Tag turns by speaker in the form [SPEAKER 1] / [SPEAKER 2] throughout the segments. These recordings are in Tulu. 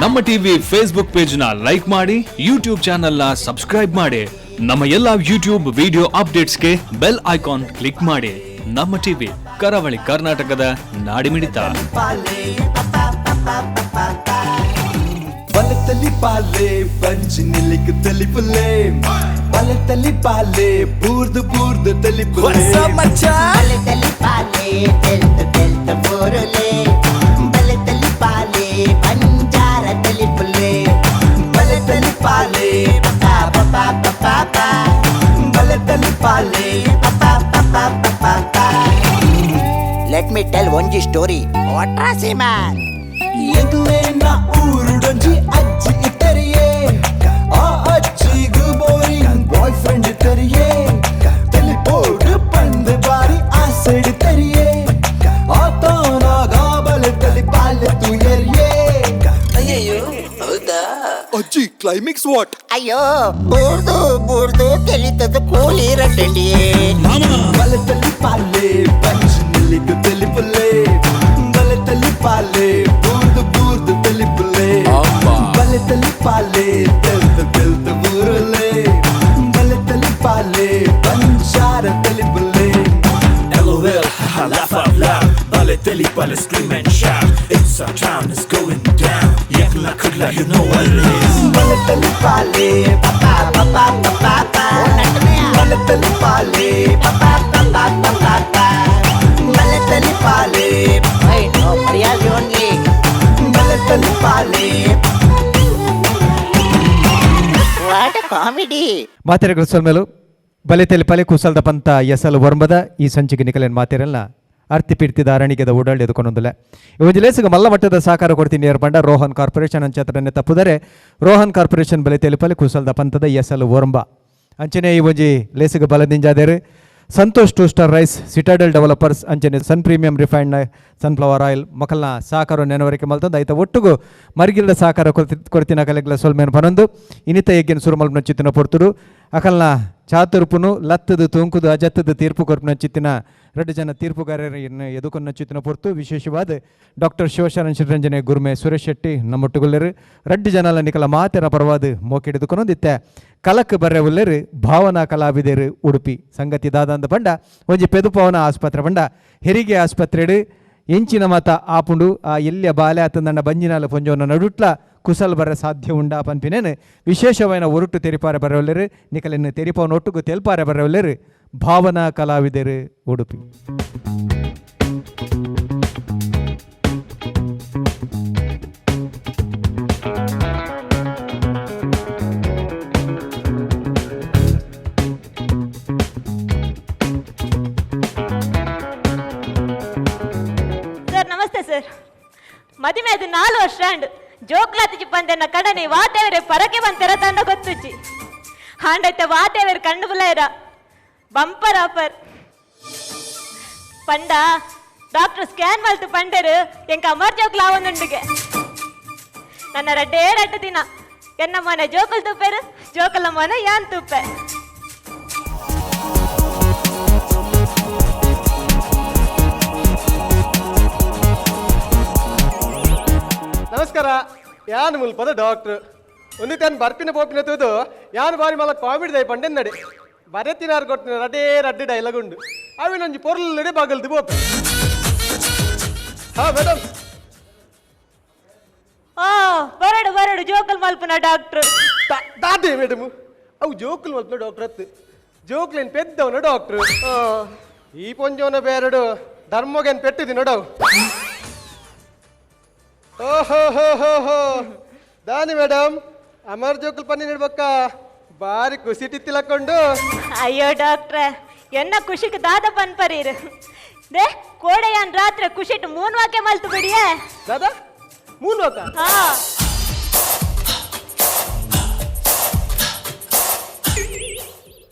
[SPEAKER 1] ನಮ್ಮ ಟಿವಿ ಫೇಸ್ಬುಕ್ ಪೇಜ್ ನ ಲೈಕ್ ಮಾಡಿ, ಯೂಟ್ಯೂಬ್ ಚಾನೆಲ್ ನ ಸಬ್ಸ್ಕ್ರೈಬ್ ಮಾಡಿ. ನಮ್ಮ ಎಲ್ಲಾ ಯೂಟ್ಯೂಬ್ ವಿಡಿಯೋ ಅಪ್ಡೇಟ್ಸ್ಗೆ ಬೆಲ್ ಐಕಾನ್ ಕ್ಲಿಕ್ ಮಾಡಿ. ನಮ್ಮ ಟಿವಿ, ಕರಾವಳಿ ಕರ್ನಾಟಕದ ನಾಡಿಮಿಡಿತ.
[SPEAKER 2] ಬಲತಲಿ ಪಾಲೆ ಬಂಜಿ ನಿಲ್ಲಿಕ್ ತಲಿಪುಲೆ, ಬಲತಲಿ ಪಾಲೆ ಬೂರ್ದು ಬೂರ್ದು ತಲಿಪುಲೆ.
[SPEAKER 3] ಬಲತಲಿ ಪಾಲೆ ತೆಲ್ತ ತೆಲ್ತ ಬೋರುಲೆ, ಬಲತಲಿ ಪಾಲೆ ಬಂಜಾರ ತಲಿಪುಲೆ.
[SPEAKER 2] ಬಲತಲಿ ಪಾಲೆ
[SPEAKER 3] ಪಾ ಪಾ ಪಾ ಪಾ ಪಾ.
[SPEAKER 2] ಬಲತಲಿ ಪಾಲೆ.
[SPEAKER 3] Let me tell ಒಂಜಿ ಸ್ಟೋರಿ ವಾಟ್ರಾಸಿ ಮ್ಯಾನ್.
[SPEAKER 2] ಎಂಕ್ಲೇನ ಊರುಡೊಂಜಿ ಅಜ್ಜಿ ಇತ್ತರಿಯೇ, ಆ ಅಜ್ಜಿಗು ಬೋರಿಂಗ್ ಬಾಯ್ ಫ್ರೆಂಡ್ ಇತ್ತರಿಯೇ. ತಲಿಪೋಡು ಪಂದು ಬಾರಿ ಆಸೆಡ್ ತರಿಯೇ, ಆತನಾಗ ಬಲತಲಿ ಪಾಲೆ ತುಯರಿಯೇ. ಅಜ್ಜಿ, ಕ್ಲೈಮ್ಯಾಕ್ಸ್ what?
[SPEAKER 3] ಅಯ್ಯೋ, ಬೂರ್ದು ಬೂರ್ದು ತೆಲಿತದ ಕೂಲಿ ರಟ್ಟಂಡಿ.
[SPEAKER 2] ಬಲತಲಿ ಪಾಲೆ ಬಂಜಿ ನಿಲ್ಲಿಗ್ ತಲಿಪುಲೆ, ಬಲತಲಿ ಪಾಲೆ ಬೂರ್ದು ಬೂರ್ದು ತಲಿಪುಲೆ. ಬಲತಲಿ ಪಾಲೆ ತೆಲ್ತ ತೆಲ್ತ ಬೂರುಲೆ, ಬಲತಲಿ ಪಾಲೆ ಬಂಜಾರ ತಲಿಪುಲೆ.
[SPEAKER 4] LOL, haha, laugh out loud. Bale teli bale scream and shout. It's our town, it's going down. Yakla kudla, you know what it is.
[SPEAKER 2] ಬಲತಲಿ ಪಾಲೆ ಬಲತಲಿ ಪಾಲೆ ಬಲತಲಿ ಪಾಲೆ
[SPEAKER 3] ಮರ್ಯಾದೆ ಓನ್ಲಿ.
[SPEAKER 2] ಬಲತಲಿ ಪಾಲೆ.
[SPEAKER 3] What comedy!
[SPEAKER 5] ಮಾತೆರೆಗಳು ಸೊಲ್ಮೇಲು. ಬಲೆ ತೆಲಿಪಲೆ ಕುಸಲ್ದ ಪಂತ ಎಸಲು ಒರ್ಂಬದ ಈ ಸಂಚಿಕೆ ನಿಕಲೇನ್ ಮಾತೆರೆಲ್ಲ ಅರ್ತಿ ಪಿರ್ತಿದ ಅರಣಿಗೆದ ಓಡಾಡಿ ಎದುಕೊಂಡೊಂದಿಲ್ಲ. ಇವತ್ತು ಲೇಸಿಗೆ ಮಲ್ಲ ಮಟ್ಟದ ಸಹಕಾರ ಕೊಡ್ತೀನಿ ಏರ್ಪಂಡ ರೋಹನ್ ಕಾರ್ಪೊರೇಷನ್ ಅಂಚತ್ರನ್ನೇ ತಪ್ಪುದರೆ ರೋಹನ್ ಕಾರ್ಪೊರೇಷನ್ ಬಲೆ ತೆಲಿಪಲೆ ಕುಸಲ್ದ ಪಂತದ ಎಸಲು ಒರ್ಂಬ. ಅಂಚನೆ ಈ ಒಂಜಿ ಲೇಸಿಗೆ ಬಲದಿಂಜಾದೇರು Santosh two star rice, citadel developers, ಅಂಚನೆ Sun premium refined sunflower oil ಮಕ್ಕಳನ್ನ ಸಹಕಾರ ನೆನವರಿಕೆ ಮಲ್ತಂದು ಐತ ಒಟ್ಟುಗು ಮರ್ಗಿಲ್ದ ಸಹಕಾರ ಕೊಡ್ತಿನ ಕಲೆಗ್ಲ ಸೊಲ್ಮೇನ್ ಪನೊಂದು ಇನಿತ ಯಜ್ಞನ ಸುರುಮಲ್ಪನ ಚಿತ್ತಿನ ಪೊರ್ತುಡು ಅಕಲ್ನ ಚಾತುರ್ಪುನು ಲತ್ತದು ತೂಂಕುದು ಅಜತ್ತದ ತೀರ್ಪು ಕೊರ್ಪಿನ ಚಿತ್ತಿನ ಎರಡು ಜನ ತೀರ್ಪುಗಾರರ ಎದುಕೊನ್ನ ಚಿತ್ತಿನ ಪೊರ್ತು ವಿಶೇಷವಾದ ಡಾಕ್ಟರ್ ಶಿವಶರಣ್ ಚಿತ್ತರಂಜನೆ ಗುರುಮೆ ಸುರೇಶ್ ಶೆಟ್ಟಿ ನಮ್ಮೊಟ್ಟುಗುಲ್ಲೆರು ರಡ್ಡು ಜನಲ ನಿಕಲ ಮಾತೆರ ಪರವಾದ ಮೋಕೆಡಿದುಕೊನೊಂದಿತ್ತೆ. ಕಲಕ್ ಬರ್ರೆ ಉಲ್ಲೆರು ಭಾವನಾ ಕಲಾವಿದರು ಉಡುಪಿ. ಸಂಗತಿ ದಾದಂದ ಪಂಡ ಒಂಜಿ ಪೆದುಪವನ ಆಸ್ಪತ್ರೆ ಪಂಡ ಹೆರಿಗೆ ಆಸ್ಪತ್ರೆಡು ಎಂಚಿನ ಮತ ಆಪುಂಡು, ಆ ಎಲ್ಲಿಯ ಬಾಲೆ ಆತಂದಣ್ಣ ಬಂಜಿನಾಲ ಪೊಂಜೋನ ನಡುಟ್ಲ ಕುಸಲ್ ಬರ ಸಾಧ್ಯ ಉಂಡಾ ಪನ್ಪಿನೇನು ವಿಶೇಷವಾದ ಒರುಟು ತೆರಿಪಾರೆ ಬರವಲ್ಲೆರು ನಿಕಲೆನ್ನು ತೆರಿಪವನ ಒಟ್ಟುಗು ತೆಲ್ಪಾರೆ ಬರವಲ್ಲೆರು ಭಾವನಾ ಕಲಾವಿದರು ಉಡುಪಿ.
[SPEAKER 6] Sir namaste sir. ಮದುವೆ ಅದು 4 ವರ್ಷ ಅಂಡ್ ಜೋಕ್ಲಾತಿ ಬಂದೆನ್ನ ಕಡನೆ ವಾತೇವರೆ ಪರಕೆ ಬಂತೆರ ತಂಡ ಗೊತ್ತುಚ್ಚಿ ಹಾಂಡೈತೆ ವಾತೇವರು ಕಣ್ಣು ಬುಲಾಯರ ಬಂಪರ್ ಆಫರ್ ಪಂಡ ಡಾಕ್ಟರ್ ಸ್ಕ್ಯಾನ್ ಮಲ್ತು ಪಂಡರು ಎಂಕ ಅಮರ್ ಜೋಕ್ಲ ಆವೊಂದುಂಡುಗೆ. ನನ್ನ ರಡ್ಡೇ ರಡ್ಡು ದಿನ ಎನ್ನ ಮನೆ ಜೋಕುಲ್ ತುಪ್ಪೆರು ಜೋಕುಲ ಮನೆ ಯಾನ್ ತುಪ್ಪೆ.
[SPEAKER 7] ನಮಸ್ಕಾರ, ಯಾನ್ ಮುಲ್ಪದ ಡಾಕ್ಟ್ರು. ಒಂದು ತಾನು ಬರ್ಪಿನ ಪೋಪಿನ ತೂದು ಯಾನ್ ಬಾರಿ ಮಲ್ಲ ಕಾಮಿಡಿ ದೈ ಪಂಡೆ ನಡೆ ಬರೆತಿನಾರು ಕೊಟ್ಟಿನ ರಡ್ಡೇ ರಡ್ಡು ಡೈಲಾಗ್ ಉಂಡು ಅವಿನೊಂಜಿ ಪೊರ್ಲುಡೆ ಬಗಲ್ದು ಬೋಪೆ. ಹಾ ಮೇಡಮ್.
[SPEAKER 6] ಓ ಬರಡು ಬರಡು ಜೋಕುಲ್ ಮಲ್ಪುನ ಡಾಕ್ಟ್ರು.
[SPEAKER 7] ದಾದೆ ಮೇಡಮ್, ಅವು ಜೋಕುಲ್ ಮಲ್ಪುನ ಡಾಕ್ಟರ್ ಅತ್ತು ಜೋಕ್ಲೇನ್ ಪೆದ್ದವನ ಡಾಕ್ಟ್ರು.
[SPEAKER 6] ಓ
[SPEAKER 7] ಈ ಪೊಂಜೋನ ಬೇರಡು ಧರ್ಮಗೇನ್ ಪೆಟ್ಟಿದಿ ನೋಡವು. ಓಹೋ ಹೋ ಹೋ ಹೋ ದಾನಿ ಮೇಡಮ್, ಅಮರ್ ಜೋಕುಲ್ ಪನ್ನಿ ನೀಡ್ಬಕ್ಕ ಬಾರಿ ಖುಷಿ ತಿತ್ತಿಲಕೊಂಡು.
[SPEAKER 6] ಅಯ್ಯೋ ಡಾಕ್ಟ್ರೆ, ಎನ್ನ ಖುಷಿಗೆ ದಾದ ಪನ್ಪರೀರು they ಕೋಡೆಯಾನ್ ರಾತ್ರಿ ಖುಷಿಟ್ ಮೂನ್ ವಾಕೆ ಮಲ್ತು ಬಿಡಿಯೇ.
[SPEAKER 7] ದಾದಾ ಮೂನ್ ವಾಕ?
[SPEAKER 6] ಹಾ.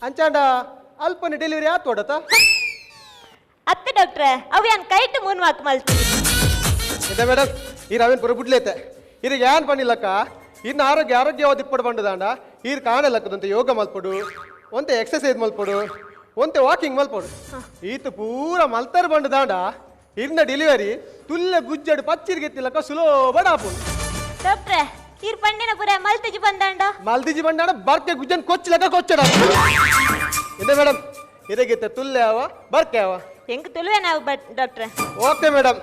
[SPEAKER 7] ಅಂಚಾಂಡ ಅಲ್ಪನೆ ಡೆಲಿವರಿ ಆತು ಹೊಡತ.
[SPEAKER 6] ಅತ್ತೆ ಡಾಕ್ಟ್ರೆ, ಅವು ಯಾನ್ ಕೈಟ್ ಮೂನ್ ವಾಕ್ ಮಲ್ತು.
[SPEAKER 7] ಇದೆ ಮೇಡಮ್, ಈ ರವಿನ್ ಪುರ ಬುಡ್ಲೈತೆ ಇದಕ್ಕೆ ಏನ್ ಪನ್ನಿಲ್ಲಕ್ಕ. ಇನ್ನು ಆರೋಗ್ಯ ಆರೋಗ್ಯವಾದ ಇಪ್ಪಡು ಬಂಡದಾಂಡ ಈರ್ ಕಾಣಲಕ್ಕದಂತೆ ಯೋಗ ಮಲ್ಪಡು, ಒಂತೆ ಎಕ್ಸರ್ಸೈಸ್ ಮಲ್ಪಡು, ಒಂತೆ ವಾಕಿಂಗ್ ಮಲ್ಪಡು. ಈತ ಪೂರ ಮಲ್ತಾರ ಬಂಡದಾಂಡ ಇರ್ನ ಡೆಲಿವರಿ ತುಲ್ಲೆ ಗುಜ್ಜಡು ಪಚ್ಚಿರ್ಗೆತ್ತಿಲಕ್ಕ ಸುಲೋಬಡ ಆಪುಂಡು.
[SPEAKER 6] ಡಾಕ್ಟ್ರೆ ಈರ್ ಪಂಡಿನ ಪುರ ಮಲ್ತಿಜಿ ಬಂದಾಂಡ.
[SPEAKER 7] ಮಲ್ದಿಜಿ ಬಂದಾಂಡ ಬರ್ಕೆ ಗುಜ್ಜನ್ ಕೊಚ್ಚಲಕ್ಕ ಕೊಚ್ಚಡ. ಎಂತ ಮೇಡಮ್ ಇರಗಿತ್ತ ತುಲ್ಲೆ ಅವ ಬರ್ಕೆ ಅವ
[SPEAKER 6] ಎಂಕ್ ತುಳುವೆ ನಾವು ಬಟ್ ಡಾಕ್ಟ್ರೆ.
[SPEAKER 7] ಓಕೆ ಮೇಡಮ್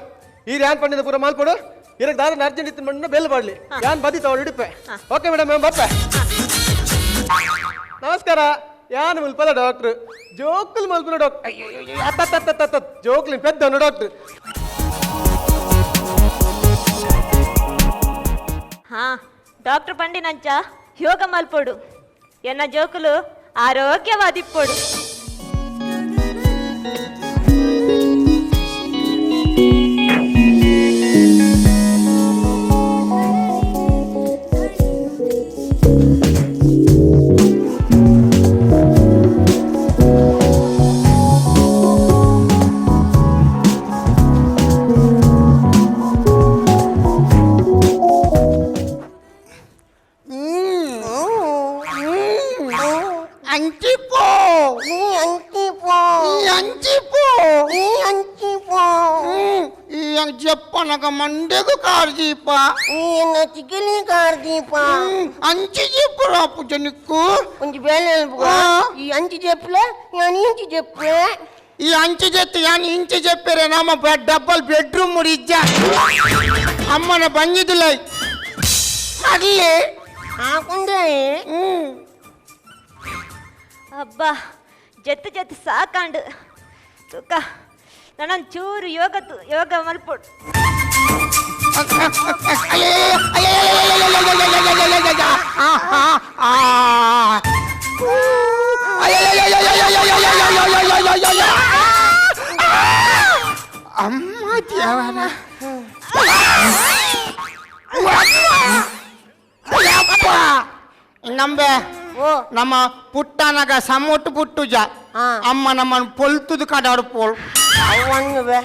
[SPEAKER 7] ಈರ್ ಯಾನ್ ಪಂಡಿನ ಪೂರ ಮಾಲ್ಪಡು ಇರಕ್ ದಾದ ಅರ್ಜೆಂಟ್ ಇತ್ತು ಮಣ್ಣ ಬೆಲ್ ಬಾಡ್ಲಿ ಯಾನ್ ಬದಿ ತಗೊಳ್ಳಿ ಇಡುಪ್ಪೆ. ಓಕೆ ಮೇಡಮ್ ಬರ್ಪೆ. ನಮಸ್ಕಾರ ಯಾನ್ ಮುಲ್ಪದ ಡಾಕ್ಟ್ರ್ ಜೋಕುಲ್ ಮಲ್ಪುನ ಡಾಕ್ಟರ್ ಜೋಕ್ಲಿನ್ ಪೆದ್ದನು ಡಾಕ್ಟ್ರ್.
[SPEAKER 6] ಹಾ ಡಾಕ್ಟರ್ ಪಂಡಿನಂಚ ಯೋಗ ಮಲ್ಪೊಡು ಎನ್ನ ಜೋಕುಲು ಆರೋಗ್ಯವಾದಿಪ್ಪೊಡು.
[SPEAKER 8] ಅಂಚಿಪೋ
[SPEAKER 3] ನೀ ಅಂಚಿಪೋ
[SPEAKER 8] ಈ ಅಂಚಿಪೋ
[SPEAKER 3] ನೀ ಅಂಚಿಪೋ
[SPEAKER 8] ಈ ಜಪ್ಪನಗ ಮಂಡೆಗು ಕಾರ್ದೀಪ
[SPEAKER 3] ನೀ ಎನ್ನ ಚಿಕಿಲಿ ಕಾರ್ದೀಪ
[SPEAKER 8] ಅಂಚಿ ಜೆಪ್ಪುರ ಪೂಜನಿಕ್ಕು
[SPEAKER 3] ಒಂಜಿ ಬೇಲೆ ಈ ಅಂಚಿ ಜೆಪ್ಪಲೆ ನಾನು ಇಂಚಿ ಜೆಪ್ಪೆ
[SPEAKER 8] ಈ ಅಂಚಿ ಜೆತ್ತು ಯಾನ್ ಇಂಚಿ ಜೆಪ್ಪೆರೆ ನಮ್ಮ ಡಬ್ಬಲ್ ಬೆಡ್ರೂಮ್ ಇಜ್ಜ ಅಮ್ಮನ ಬಂಜಿದಿಲ್ಲ ಅರ್ಲಿ
[SPEAKER 3] ಹಾಕೊಂಡೆ.
[SPEAKER 6] ಅಬ್ಬಾ ಜತ್ತು ಜತ್ತು ಸಾಕಾಂಡು ತುಕ್ಕ ನನ್ನ ಚೂರು ಯೋಗ ಯೋಗ ಮಲ್ಪೊಡು.
[SPEAKER 8] ಅಮ್ಮ ದೇವರ ನಂಬೆ ನಮ್ಮ ಪುಟ್ಟನಗ ಸಮೊಟ್ಟು ಪುಟ್ಟುಜ ಅಮ್ಮ ನಮ್ಮನ್ನು ಪೊಲ್ತುದು ಕಡಾಡು ಪೋಲ್
[SPEAKER 3] ಅವನ್ನುವೆ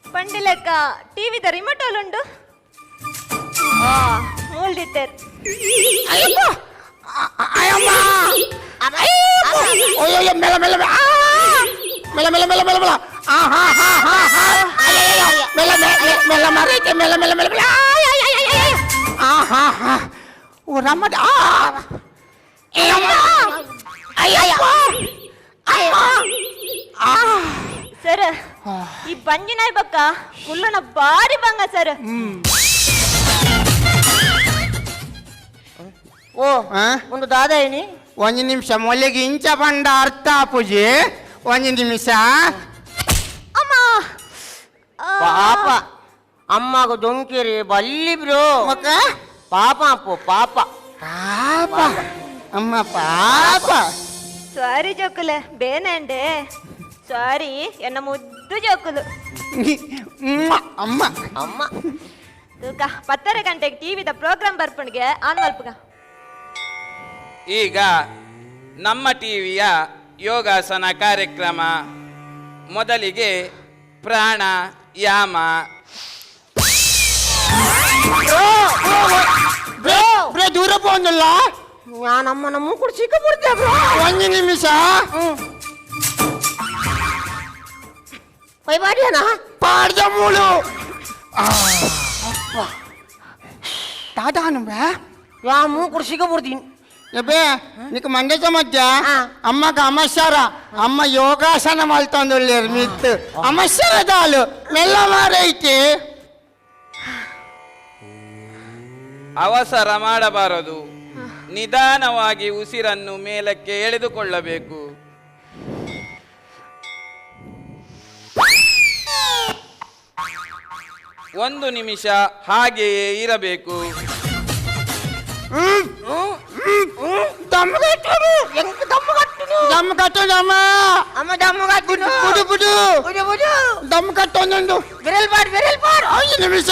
[SPEAKER 6] ಪಂಡಿಲೆಕ್ಕ ಟಿವಿದ ರಿಮೋಟ್ ಉಂಡು ಮೂಲ್ದಿತ್ತೇರ್.
[SPEAKER 8] ಅಯ್ಯೋ ಮೆಲ್ಲ ಮೆಲ್ಲ ಮೆಲ್ಲ ಮೆಲ್ಲ ಮೆಲ್ಲ ಮೆಲ್ಲ ಮೆಲ್ಲ ಆ ಹಾ ಹಾ ಹಾ ಹಾ ಮೆಲ್ಲ ಮೆಲ್ಲ ಮರೈತೆ ಮೆಲ್ಲ ಮೆಲ್ಲ ಮೆಲ್ಲ ಮೆಲ್ಲ ಆ ಹಾ ಹಾ ಓ ರಮ್ಮ ಆ
[SPEAKER 6] ಸರ್ ಈ ಬಂಜಿನಾಯ್ ಬಕ್ಕ ಕುಲ್ಲನ ಬಾರಿ ಬಂಗ ಸರ್.
[SPEAKER 3] ಓ ಒಂದು ದಾದ ಏನಿ
[SPEAKER 8] ಒಂದು ನಿಮಿಷ ಮೊಲೆಗೆ ಇಂಚ ಬಂಡ ಅರ್ಥ ಪೂಜೆ ಒಂದು ನಿಮಿಷ.
[SPEAKER 6] ಅಮ್ಮ
[SPEAKER 3] ಪಾಪ ಅಮ್ಮಗ ದೊಂಕಿರಿ ಬಲ್ಲಿ ಬ್ರೋ. ಪಾಪ ಅಪ್ಪು ಪಾಪ
[SPEAKER 8] ಪಾಪ ಅಮ್ಮ ಪಾಪ.
[SPEAKER 6] ಸಾರಿ ಜೋಕುಲೆ ಬೇನಂಡೆ ಸಾರಿ ಎನ್ನ ಮುದ್ದು ಜೋಕುಲು.
[SPEAKER 8] ಅಮ್ಮ
[SPEAKER 3] ಅಮ್ಮ
[SPEAKER 6] ತೂಕ 10:30 ಗಂಟೆಗೆ ಟಿವಿದ ಪ್ರೋಗ್ರಾಮ್ ಬರ್ಪಣಿಗೆ ಆನ್ ಮಲ್ಪುಗ.
[SPEAKER 9] ಈಗ ನಮ್ಮ ಟಿವಿಯ ಯೋಗಾಸನ ಕಾರ್ಯಕ್ರಮ. ಮೊದಲಿಗೆ ಪ್ರಾಣಾಯಾಮ.
[SPEAKER 8] ದೂರ ಪೋಂದಿಲ್ಲ
[SPEAKER 3] ನಾನಮ್ಮನ ಮೂಕುಡು ಸಿಕ್ಕ ಬಿಡ್ತೆ ಬ್ರೋ.
[SPEAKER 8] ಒಂದು ನಿಮಿಷ
[SPEAKER 3] ಪೈ ಬಾಡಿಯನ
[SPEAKER 8] ಪಾಡ್ದ ಮೂಳು ದಾದಾನು
[SPEAKER 3] ಯಾ ಮೂಕುಡು ಸಿಕ್ಕ ಬಿಡ್ತೀನಿ.
[SPEAKER 8] ಬೇ నీకు ಮಂಡೆ ಸಮಸ್ಯ ಅಮ್ಮಗ ಅಮಸ್ಯಾರ ಅಮ್ಮ ಯೋಗಾಸನ ಮಲ್ತೊಂದುಲ್ಲೇರು ಮಿತ್ತು ಅಮಸ್ಯಾರ ದಾಲು ಮೆಲ್ಲ ಮಾರೈತಿ.
[SPEAKER 9] ಅವಸರ ಮಾಡಬಾರದು, ನಿಧಾನವಾಗಿ ಉಸಿರನ್ನು ಮೇಲಕ್ಕೆ ಎಳೆದುಕೊಳ್ಳಬೇಕು. ಒಂದು ನಿಮಿಷ ಹಾಗೆಯೇ ಇರಬೇಕು.
[SPEAKER 8] ದಮ್ ಕಟ್ಟು ದಮ್ಮ
[SPEAKER 3] ಅಮ್ಮ ದಮ್ಮು ಕಟ್ಟು
[SPEAKER 8] ಬುಡು ಬುಡು
[SPEAKER 3] ಬುಡು ಬುಡು
[SPEAKER 8] ದಮ್ ಕಟ್ಟು ಒಂದೊಂದು
[SPEAKER 3] ಬಿರಲ್ ಬಾಡ್ ಬಿರಲ್ ಬಾಡ್
[SPEAKER 8] 5 ನಿಮಿಷ.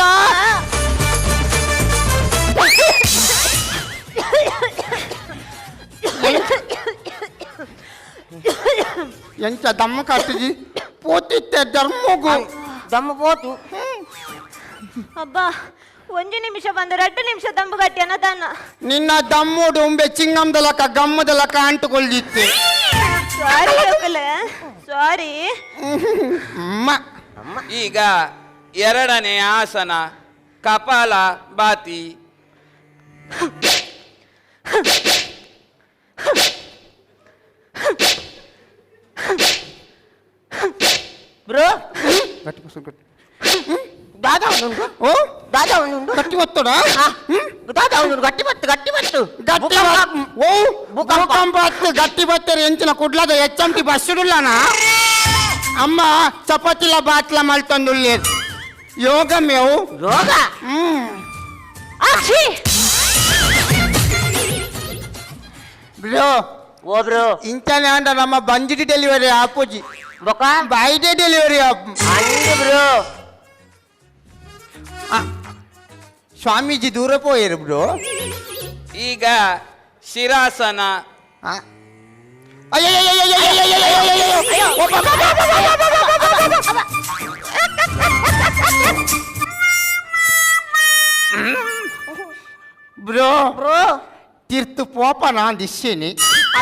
[SPEAKER 8] ಎಂತ ದಮ್ಮ ಕಟ್ಟಿದಿ ಪೋತಿತ್ತೆ ಧರ್ಮಗು
[SPEAKER 3] ದಮ್ಮು ಪೋತು.
[SPEAKER 6] ಅಬ್ಬಾ ಒಂದು ನಿಮಿಷ ಬಂದು 2 ನಿಮಿಷ ದಮ್ಮು ಗಟ್ಟಿ ಅನ್ನದಾನ.
[SPEAKER 8] ನಿನ್ನ ದಮ್ಮುಡು ಉಂಬೆ ಚಿಂಗಮ್ದಲಕ ಗಮ್ಮದಲಕ ಅಂಟುಕೊಳ್ಳಿತ್ತೆ.
[SPEAKER 6] ಸಾರಿ ಜೋಕುಲೆ ಸಾರಿ.
[SPEAKER 8] ಅಮ್ಮ
[SPEAKER 9] ಈಗ ಎರಡನೇ ಆಸನ ಕಪಾಲ ಬಾತಿ.
[SPEAKER 3] ಬ್ರೋ,
[SPEAKER 8] ಗಟ್ಟಿ.
[SPEAKER 3] ದಾದಾ ಉಂಡು.
[SPEAKER 8] ಓ.
[SPEAKER 3] ದಾದಾ ಉಂಡು.
[SPEAKER 8] ಗಟ್ಟಿ ಒತ್ತಡ.
[SPEAKER 3] ದಾದಾ ಉಂಡು, ಗಟ್ಟಿ ಬತ್ತು, ಗಟ್ಟಿ ಬತ್ತು.
[SPEAKER 8] ಗಟ್ಟಿ. ಓ.
[SPEAKER 3] ಭೂಕಂಪ.
[SPEAKER 8] ಭೂಕಂಪ ಹತ್ತು ಗಟ್ಟಿ ಬತ್ತರೆ ಎಂಚಿನ ಕುಡ್ಲದ ಎಚ್ ಎಂ ಟಿ ಬಸ್ ಇಡುಲ್ಲನ ಅಮ್ಮ ಚಪಾತಿಲ ಬಾತ್ಲ ಮಲ್ತೊಂದುಲ್ಲೇರ್ ಯೋಗ ಮೇವು.
[SPEAKER 3] ಯೋಗ.
[SPEAKER 8] ಹ್ಮ್.
[SPEAKER 6] ಆಕ್ಷಿ.
[SPEAKER 8] ಬ್ರೋ.
[SPEAKER 3] ಓ ಬ್ರೋ.
[SPEAKER 8] ಇಂಚನೆ ಅಂಡ ನಮ್ಮ ಬಂಜಿಟಿ ಡೆಲಿವರಿ ಆಪೋಜಿ.
[SPEAKER 3] ಬೊಕ?
[SPEAKER 8] ಬಾಯ್ಡೆ ಡೆಲಿವರಿ ಆಪ್.
[SPEAKER 3] ಅಂದು ಬ್ರೋ.
[SPEAKER 8] ಸ್ವಾಮೀಜಿ ದೂರ ಪೋಯರು ಬ್ರೋ.
[SPEAKER 9] ಈಗ ಶಿರಾಸನ.
[SPEAKER 8] ಅಯ್ಯಯ್ಯಯ್ಯಯ್ಯಯ್ಯಯ್ಯಯ್ಯಯ್ಯಯ್ಯಯ್ಯೋ. ಓ ಬಾ ಬಾ ಬಾ ಬಾ ಬಾ ಬಾ ಬಾ ಬಾ ಬಾ ಬಾ. ಬ್ರೋ.
[SPEAKER 3] ಬ್ರೋ.
[SPEAKER 8] ತೀರ್ತು ಪೋಪನ ದಿಶ್ಶಿನಿ.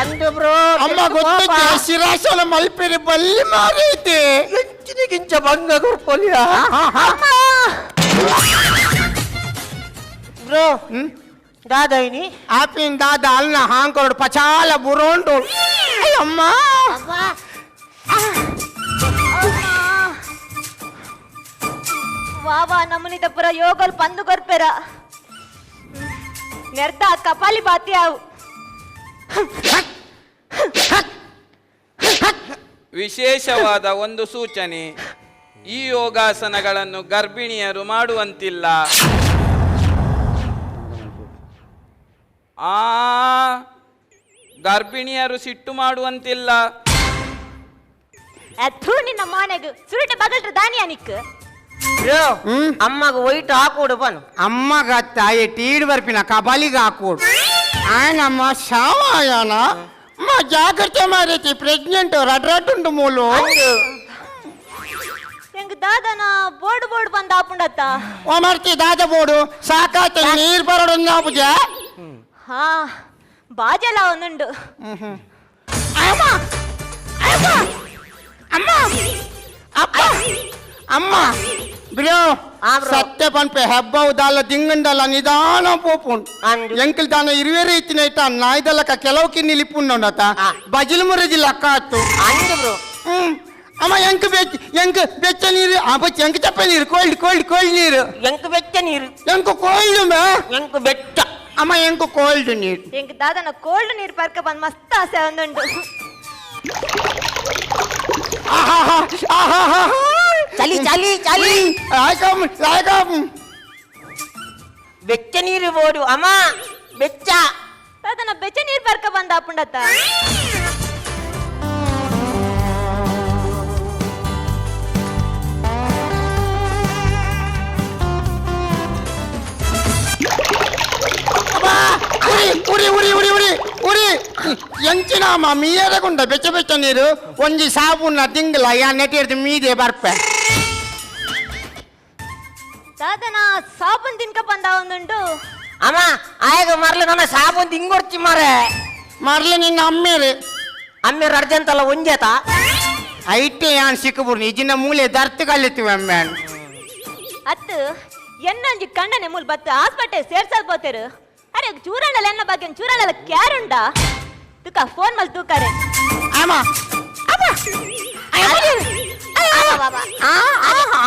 [SPEAKER 3] ಅಂದು ಬ್ರೋ.
[SPEAKER 8] ಅಮ್ಮ ಗೊತ್ತೈತೆ, ಶಿರಾಸನ ಮಲ್ಪೆರೆ ಬಲ್ಲಿ ಮಾರೈತೆ.
[SPEAKER 3] ಎಂಚಿನಿಗಿಂಚ ಬಂಗ ಕೊರ್ಪೊಲಿಯ ಬ್ರೋ? ದಾದಾಯಿನಿ.
[SPEAKER 8] ಆಪಿನ್ ದಾದ ಅಲ್ನ ಹಾಂಕೊರಡು ಪಚಾಲ ಬುರೋಂಡು ಅಯ್ಯಮ್ಮ.
[SPEAKER 6] ವಾ ವಾ ನಮ್ಮನಿದ ಪುರ ಯೋಗಲ್ ಪಂದು ಕೊರ್ಪೆರ ನೆರ್ತ ಕಪಾಲಿ ಬಾತಿ ಆವು.
[SPEAKER 9] ವಿಶೇಷವಾದ ಒಂದು ಸೂಚನೆ, ಈ ಯೋಗಾಸನಗಳನ್ನು ಗರ್ಭಿಣಿಯರು ಮಾಡುವಂತಿಲ್ಲ. ಆ ಗರ್ಭಿಣಿಯರು ಸಿಟ್ಟು ಮಾಡುವಂತಿಲ್ಲ.
[SPEAKER 6] ಥೂ, ನಿನ್ನ ಮಾನೆಗ್ ಸುರುಟೆ ಬಗಲ್ಟ್ರ ದಾನಿಯ ನಿಕ್.
[SPEAKER 3] ಬ್ರೋ, ಅಮ್ಮಗ ವೈಟ್ ಹಾಕೋಡು ಬನು.
[SPEAKER 8] ಅಮ್ಮಗ ತಾಯಿ ಟೀಡ್ ಬರ್ಪಿನ ಕಬಲಿಗೆ ಹಾಕೋಡು ಆಯನಮ್ಮ ಶಾವಾಯನ ಅಮ್ಮ ಜಾಗ್ರತೆ ಮಾರೈತಿ, ಪ್ರೆಗ್ನೆಂಟ್ ರಡ್ ರಡ್ ಉಂಟು ಮೂಲು.
[SPEAKER 6] ಎಂಗ್ ದಾದನ ಬೋರ್ಡ್ ಬೋರ್ಡ್ ಬಂದ ಆಪುಂಡತ್ತ.
[SPEAKER 8] ಓ ಮರ್ತಿ ದಾದ ಬೋಡು ಸಾಕಾತ ನೀರ್ ಬರೋಡು ಪೂಜೆ.
[SPEAKER 6] ಹಾ ಬಾಜಲ ಒಂದುಂಡು.
[SPEAKER 8] ಅಮ್ಮ ಅಮ್ಮ ಅಮ್ಮ ಅಪ್ಪ ಅಮ್ಮ ಬ್ರೋ.
[SPEAKER 3] ಆ ಬ್ರೋ.
[SPEAKER 8] ಸತ್ಯ ಪನ್ಪೆ ಹೆಬ್ಬವು ದಾಲ ದಿಂಗಂಡಲ ನಿಧಾನ ಪೋಪುಂಡು.
[SPEAKER 3] ಅಂದು.
[SPEAKER 8] ಎಂಕಲ್ ದಾನ ಇರುವೆರೆ ಇತ್ತಿನ ಇಟ್ಟ ನಾಯ್ದಲಕ ಕೆಲವು ಕಿನ್ನಿ ಲಿಪ್ಪುಂಡತ. ಬಜಿಲ್ ಮುರಜಿಲ್ ಅಕ್ಕ ಆತು.
[SPEAKER 3] ಅಂದು ಬ್ರೋ.
[SPEAKER 8] ಹ್ಮ್ ಅಮ್ಮ ಎಂಕ್ ಬೆಚ್ಚ ಎಂಕ್ ಬೆಚ್ಚ ನೀರು ಆ ಬಚ್ಚ ಎಂಕ್ ಚಪ್ಪ ನೀರು ಕೋಲ್ಡ್ ಕೋಲ್ಡ್ ಕೋಲ್ಡ್ ನೀರು.
[SPEAKER 3] ಎಂಕ್ ಬೆಚ್ಚ ನೀರು.
[SPEAKER 8] ಎಂಕ್ ಕೋಲ್ಡ್ ಮೇ.
[SPEAKER 3] ಎಂಕ್ ಬೆಚ್ಚ.
[SPEAKER 8] ಅಮ್ಮ ಎಂಕ್ ಕೋಲ್ಡ್ ನೀರು.
[SPEAKER 6] ಎಂಗ್ ದಾದನ ಕೋಲ್ಡ್ ನೀರ್ ಪರ್ಕ ಬಂದ್ ಮಸ್ತ್ ಆಸೆ ಒಂದುಂಡು.
[SPEAKER 8] ಆಹಾಹಾ ಆಹಾಹಾ.
[SPEAKER 3] ಚಲಿ ಚಲಿ ಚಲಿ.
[SPEAKER 8] ರಾಯಕಂ ರಾಯಕಂ.
[SPEAKER 3] ಬೆಚ್ಚ ನೀರು ಬೋಡು ಅಮ್ಮ ಬೆಚ್ಚ.
[SPEAKER 6] ದಾದನ ಬೆಚ್ಚ ನೀರ್ ಪರ್ಕ ಬಂದ ಆಪುಂಡತ್ತ.
[SPEAKER 8] ಅಬ್ಬಾ, ಉರಿ ಉರಿ ಉರಿ ಉರಿ ಉರಿ ಉರಿ ಎಂಚಿನಾಮ ಮೀಯರಗುಂಡ ಬೆಚ್ಚ ಬೆಚ್ಚ ನೀರು ಒಂಜಿ ಸಾಬೂನ ತಿಂಗ್ಲ ಯಾ ನೆಟ್ಟಿರ್ದು ಮೀದೆ ಬರ್ಪೆ.
[SPEAKER 6] ದಾದನ ಸಾಬೂನ್ ತಿನ್ಕ ಬಂದ ಒಂದುಂಡು.
[SPEAKER 3] ಅಮ್ಮ ಆಯಗ ಮರ್ಲು ನನ್ನ ಸಾಬೂನ್ ತಿಂಗೊಡ್ಚಿ ಮಾರೆ.
[SPEAKER 8] ಮರ್ಲ ನಿನ್ನ ಅಮ್ಮೇರು.
[SPEAKER 3] ಅಮ್ಮೇರು ಅರ್ಜೆಂತಲ್ಲ ಒಂಜೇತ.
[SPEAKER 8] ಐಟೆ ಯಾನ್ ಸಿಕ್ಕಬುರ್ನಿ ಇಜಿನ ಮೂಲೆ ದರ್ತ್ ಕಲ್ಲಿತ್ತು ಅಮ್ಮೇನ್.
[SPEAKER 6] ಅತ್ತು ಎನ್ನೊಂಜಿ ಕಣ್ಣನೆ ಮೂಲ್ ಬತ್ತು ಹಾಸ್ಪಿಟಲ್ ಸೇರ್ಸಲ್ ಪೋತೆರು. ಅರೆ ಚೂರಣಲ ಎನ್ನ ಬಗ್ಗೆ ಚೂರಣಲ ಕ್ಯಾರುಂಡ ತುಕ ಫೋನ್ ಮಲ್ ತೂಕರೆ.
[SPEAKER 8] ಅಮ್ಮ ಅಮ್ಮ ಆ ಆ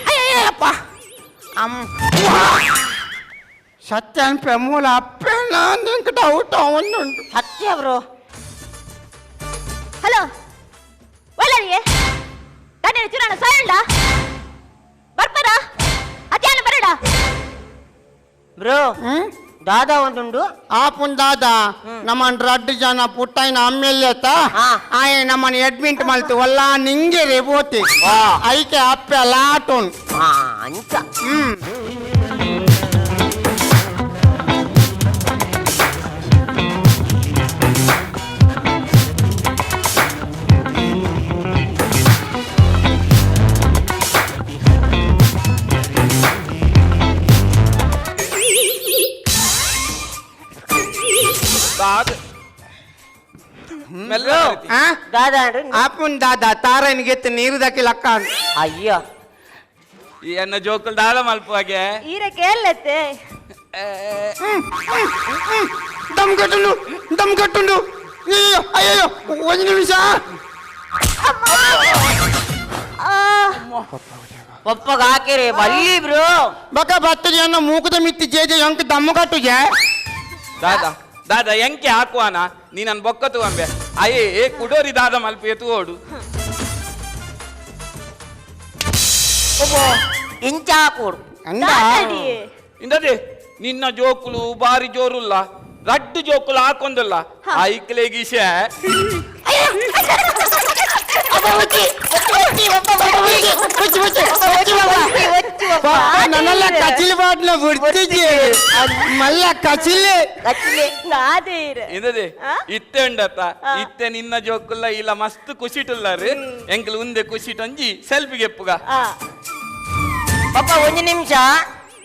[SPEAKER 8] ಅಯ್ಯಯ್ಯಪ್ಪ ಅಮ್ಮ ಸತ್ಯ ಅನ್ಪೆ ಮೂಲ ಅಪ್ಪೇನ ನಿಂಗೆ ಡೌಟ್ ಅವನುಂಟು.
[SPEAKER 3] ಸತ್ಯ ಬ್ರೋ.
[SPEAKER 6] ಹಲೋ ಒಳ್ಳರಿಯೇ ಕಣ್ಣನೆ ಚೂರಣ ಸಾಯುಂಡ ಬರ್ಪರ ಅತ್ಯಾನ ಬರಡ.
[SPEAKER 3] ಬ್ರೋ.
[SPEAKER 8] ಹ್ಮ್.
[SPEAKER 3] ದಾದಾ ಒಂದುಂಡು.
[SPEAKER 8] ಆಪುನ್ ದಾದ ನಮ್ಮನ್ ರಡ್ಡು ಜನ ಪುಟ್ಟಾಯಿನ ಅಮ್ಮೆಲ್ಲೇತ. ಆಯೆ ನಮ್ಮನ್ನ ಅಡ್ಮಿಟ್ ಮಲ್ತು ಒಲ್ಲ ನಿಂಗೆ ರೇ ಪೋತಿ ಐಕೆ ಅಪ್ಪೆ ಲಾಟುನ್.
[SPEAKER 3] ಹಾ ಅಂಚ.
[SPEAKER 8] ಹ್ಮ್.
[SPEAKER 9] ದಾದ ಮೆಲ್ಲ
[SPEAKER 10] ದಾದಾ.
[SPEAKER 8] ಆಪುನ್ ದಾದಾ ತಾರನಿಗೆ ನೀರು ದಕ್ಕಿ ಲಕ್ಕ.
[SPEAKER 10] ಅಯ್ಯೋ,
[SPEAKER 9] ಈ ಎನ್ನ ಜೋಕುಲ್ ದಾದ ಮಲ್ಪುವಾಗೆ.
[SPEAKER 6] ಈರೆ ಕೇಳತ್ತೆ.
[SPEAKER 8] ದಮ್ ಕಟ್ಟುಂಡು, ದಮ್ ಕಟ್ಟುಂಡು. ಅಯ್ಯೋ ಅಯ್ಯೋ, ಒಂದು ನಿಮಿಷ.
[SPEAKER 10] ಪಪ್ಪಗ ಹಾಕಿರಿ ಬಲ್ಲಿ ಬ್ರೋ.
[SPEAKER 8] ಬಕ ಬತ್ತದ ಎನ್ನ ಮೂಕದ ಮಿತ್ತಿ ಜೇಜೆ ಎಂಕ್ ದಮ್ಮು ಕಟ್ಟುಜೆ.
[SPEAKER 9] ದಾದಾ ದಾದಾ ಎಂಕೆ ಹಾಕುವಾನ ನೀ ನನ್ ಬೊಕ್ಕ ತೂವಂಬೆ. ಅಯ್ಯೇ ಏ ಕುಡೋರಿ ದಾದ ಮಲ್ಪು ಎತ್ತು ಓಡು.
[SPEAKER 10] ಇಂಚ ಹಾಕೋಡು.
[SPEAKER 9] ಇಂದದೆ ನಿನ್ನ ಜೋಕುಲು ಬಾರಿ ಜೋರುಲ್ಲ, ರಡ್ಡು ಜೋಕುಲು ಹಾಕೊಂದಿಲ್ಲ ಐಕ್ಲೆಗಿಶೆ.
[SPEAKER 8] ನನ್ನೆಲ್ಲ ಕಚಿಲಿ ಬಾಟ್ಲ ಬಿಡ್ತಿದ್ದೆ ಮಲ್ಲ ಕಚಿಲಿ.
[SPEAKER 9] ಇಂದದೆ ಇತ್ತೆ ಉಂಡತ್ತ ಇತ್ತೆ ನಿನ್ನ ಜೋಕುಲ್ಲ ಇಲ್ಲ ಮಸ್ತ್ ಖುಷಿಟುಲ್ಲಾರು ಎಂಕಲ್ ಉಂದೆ ಖುಷಿಟೊಂಜಿ ಸೆಲ್ಫಿ ಗೆಪ್ಪುಗ.
[SPEAKER 10] ಪಪ್ಪ ಒಂದು ನಿಮಿಷ,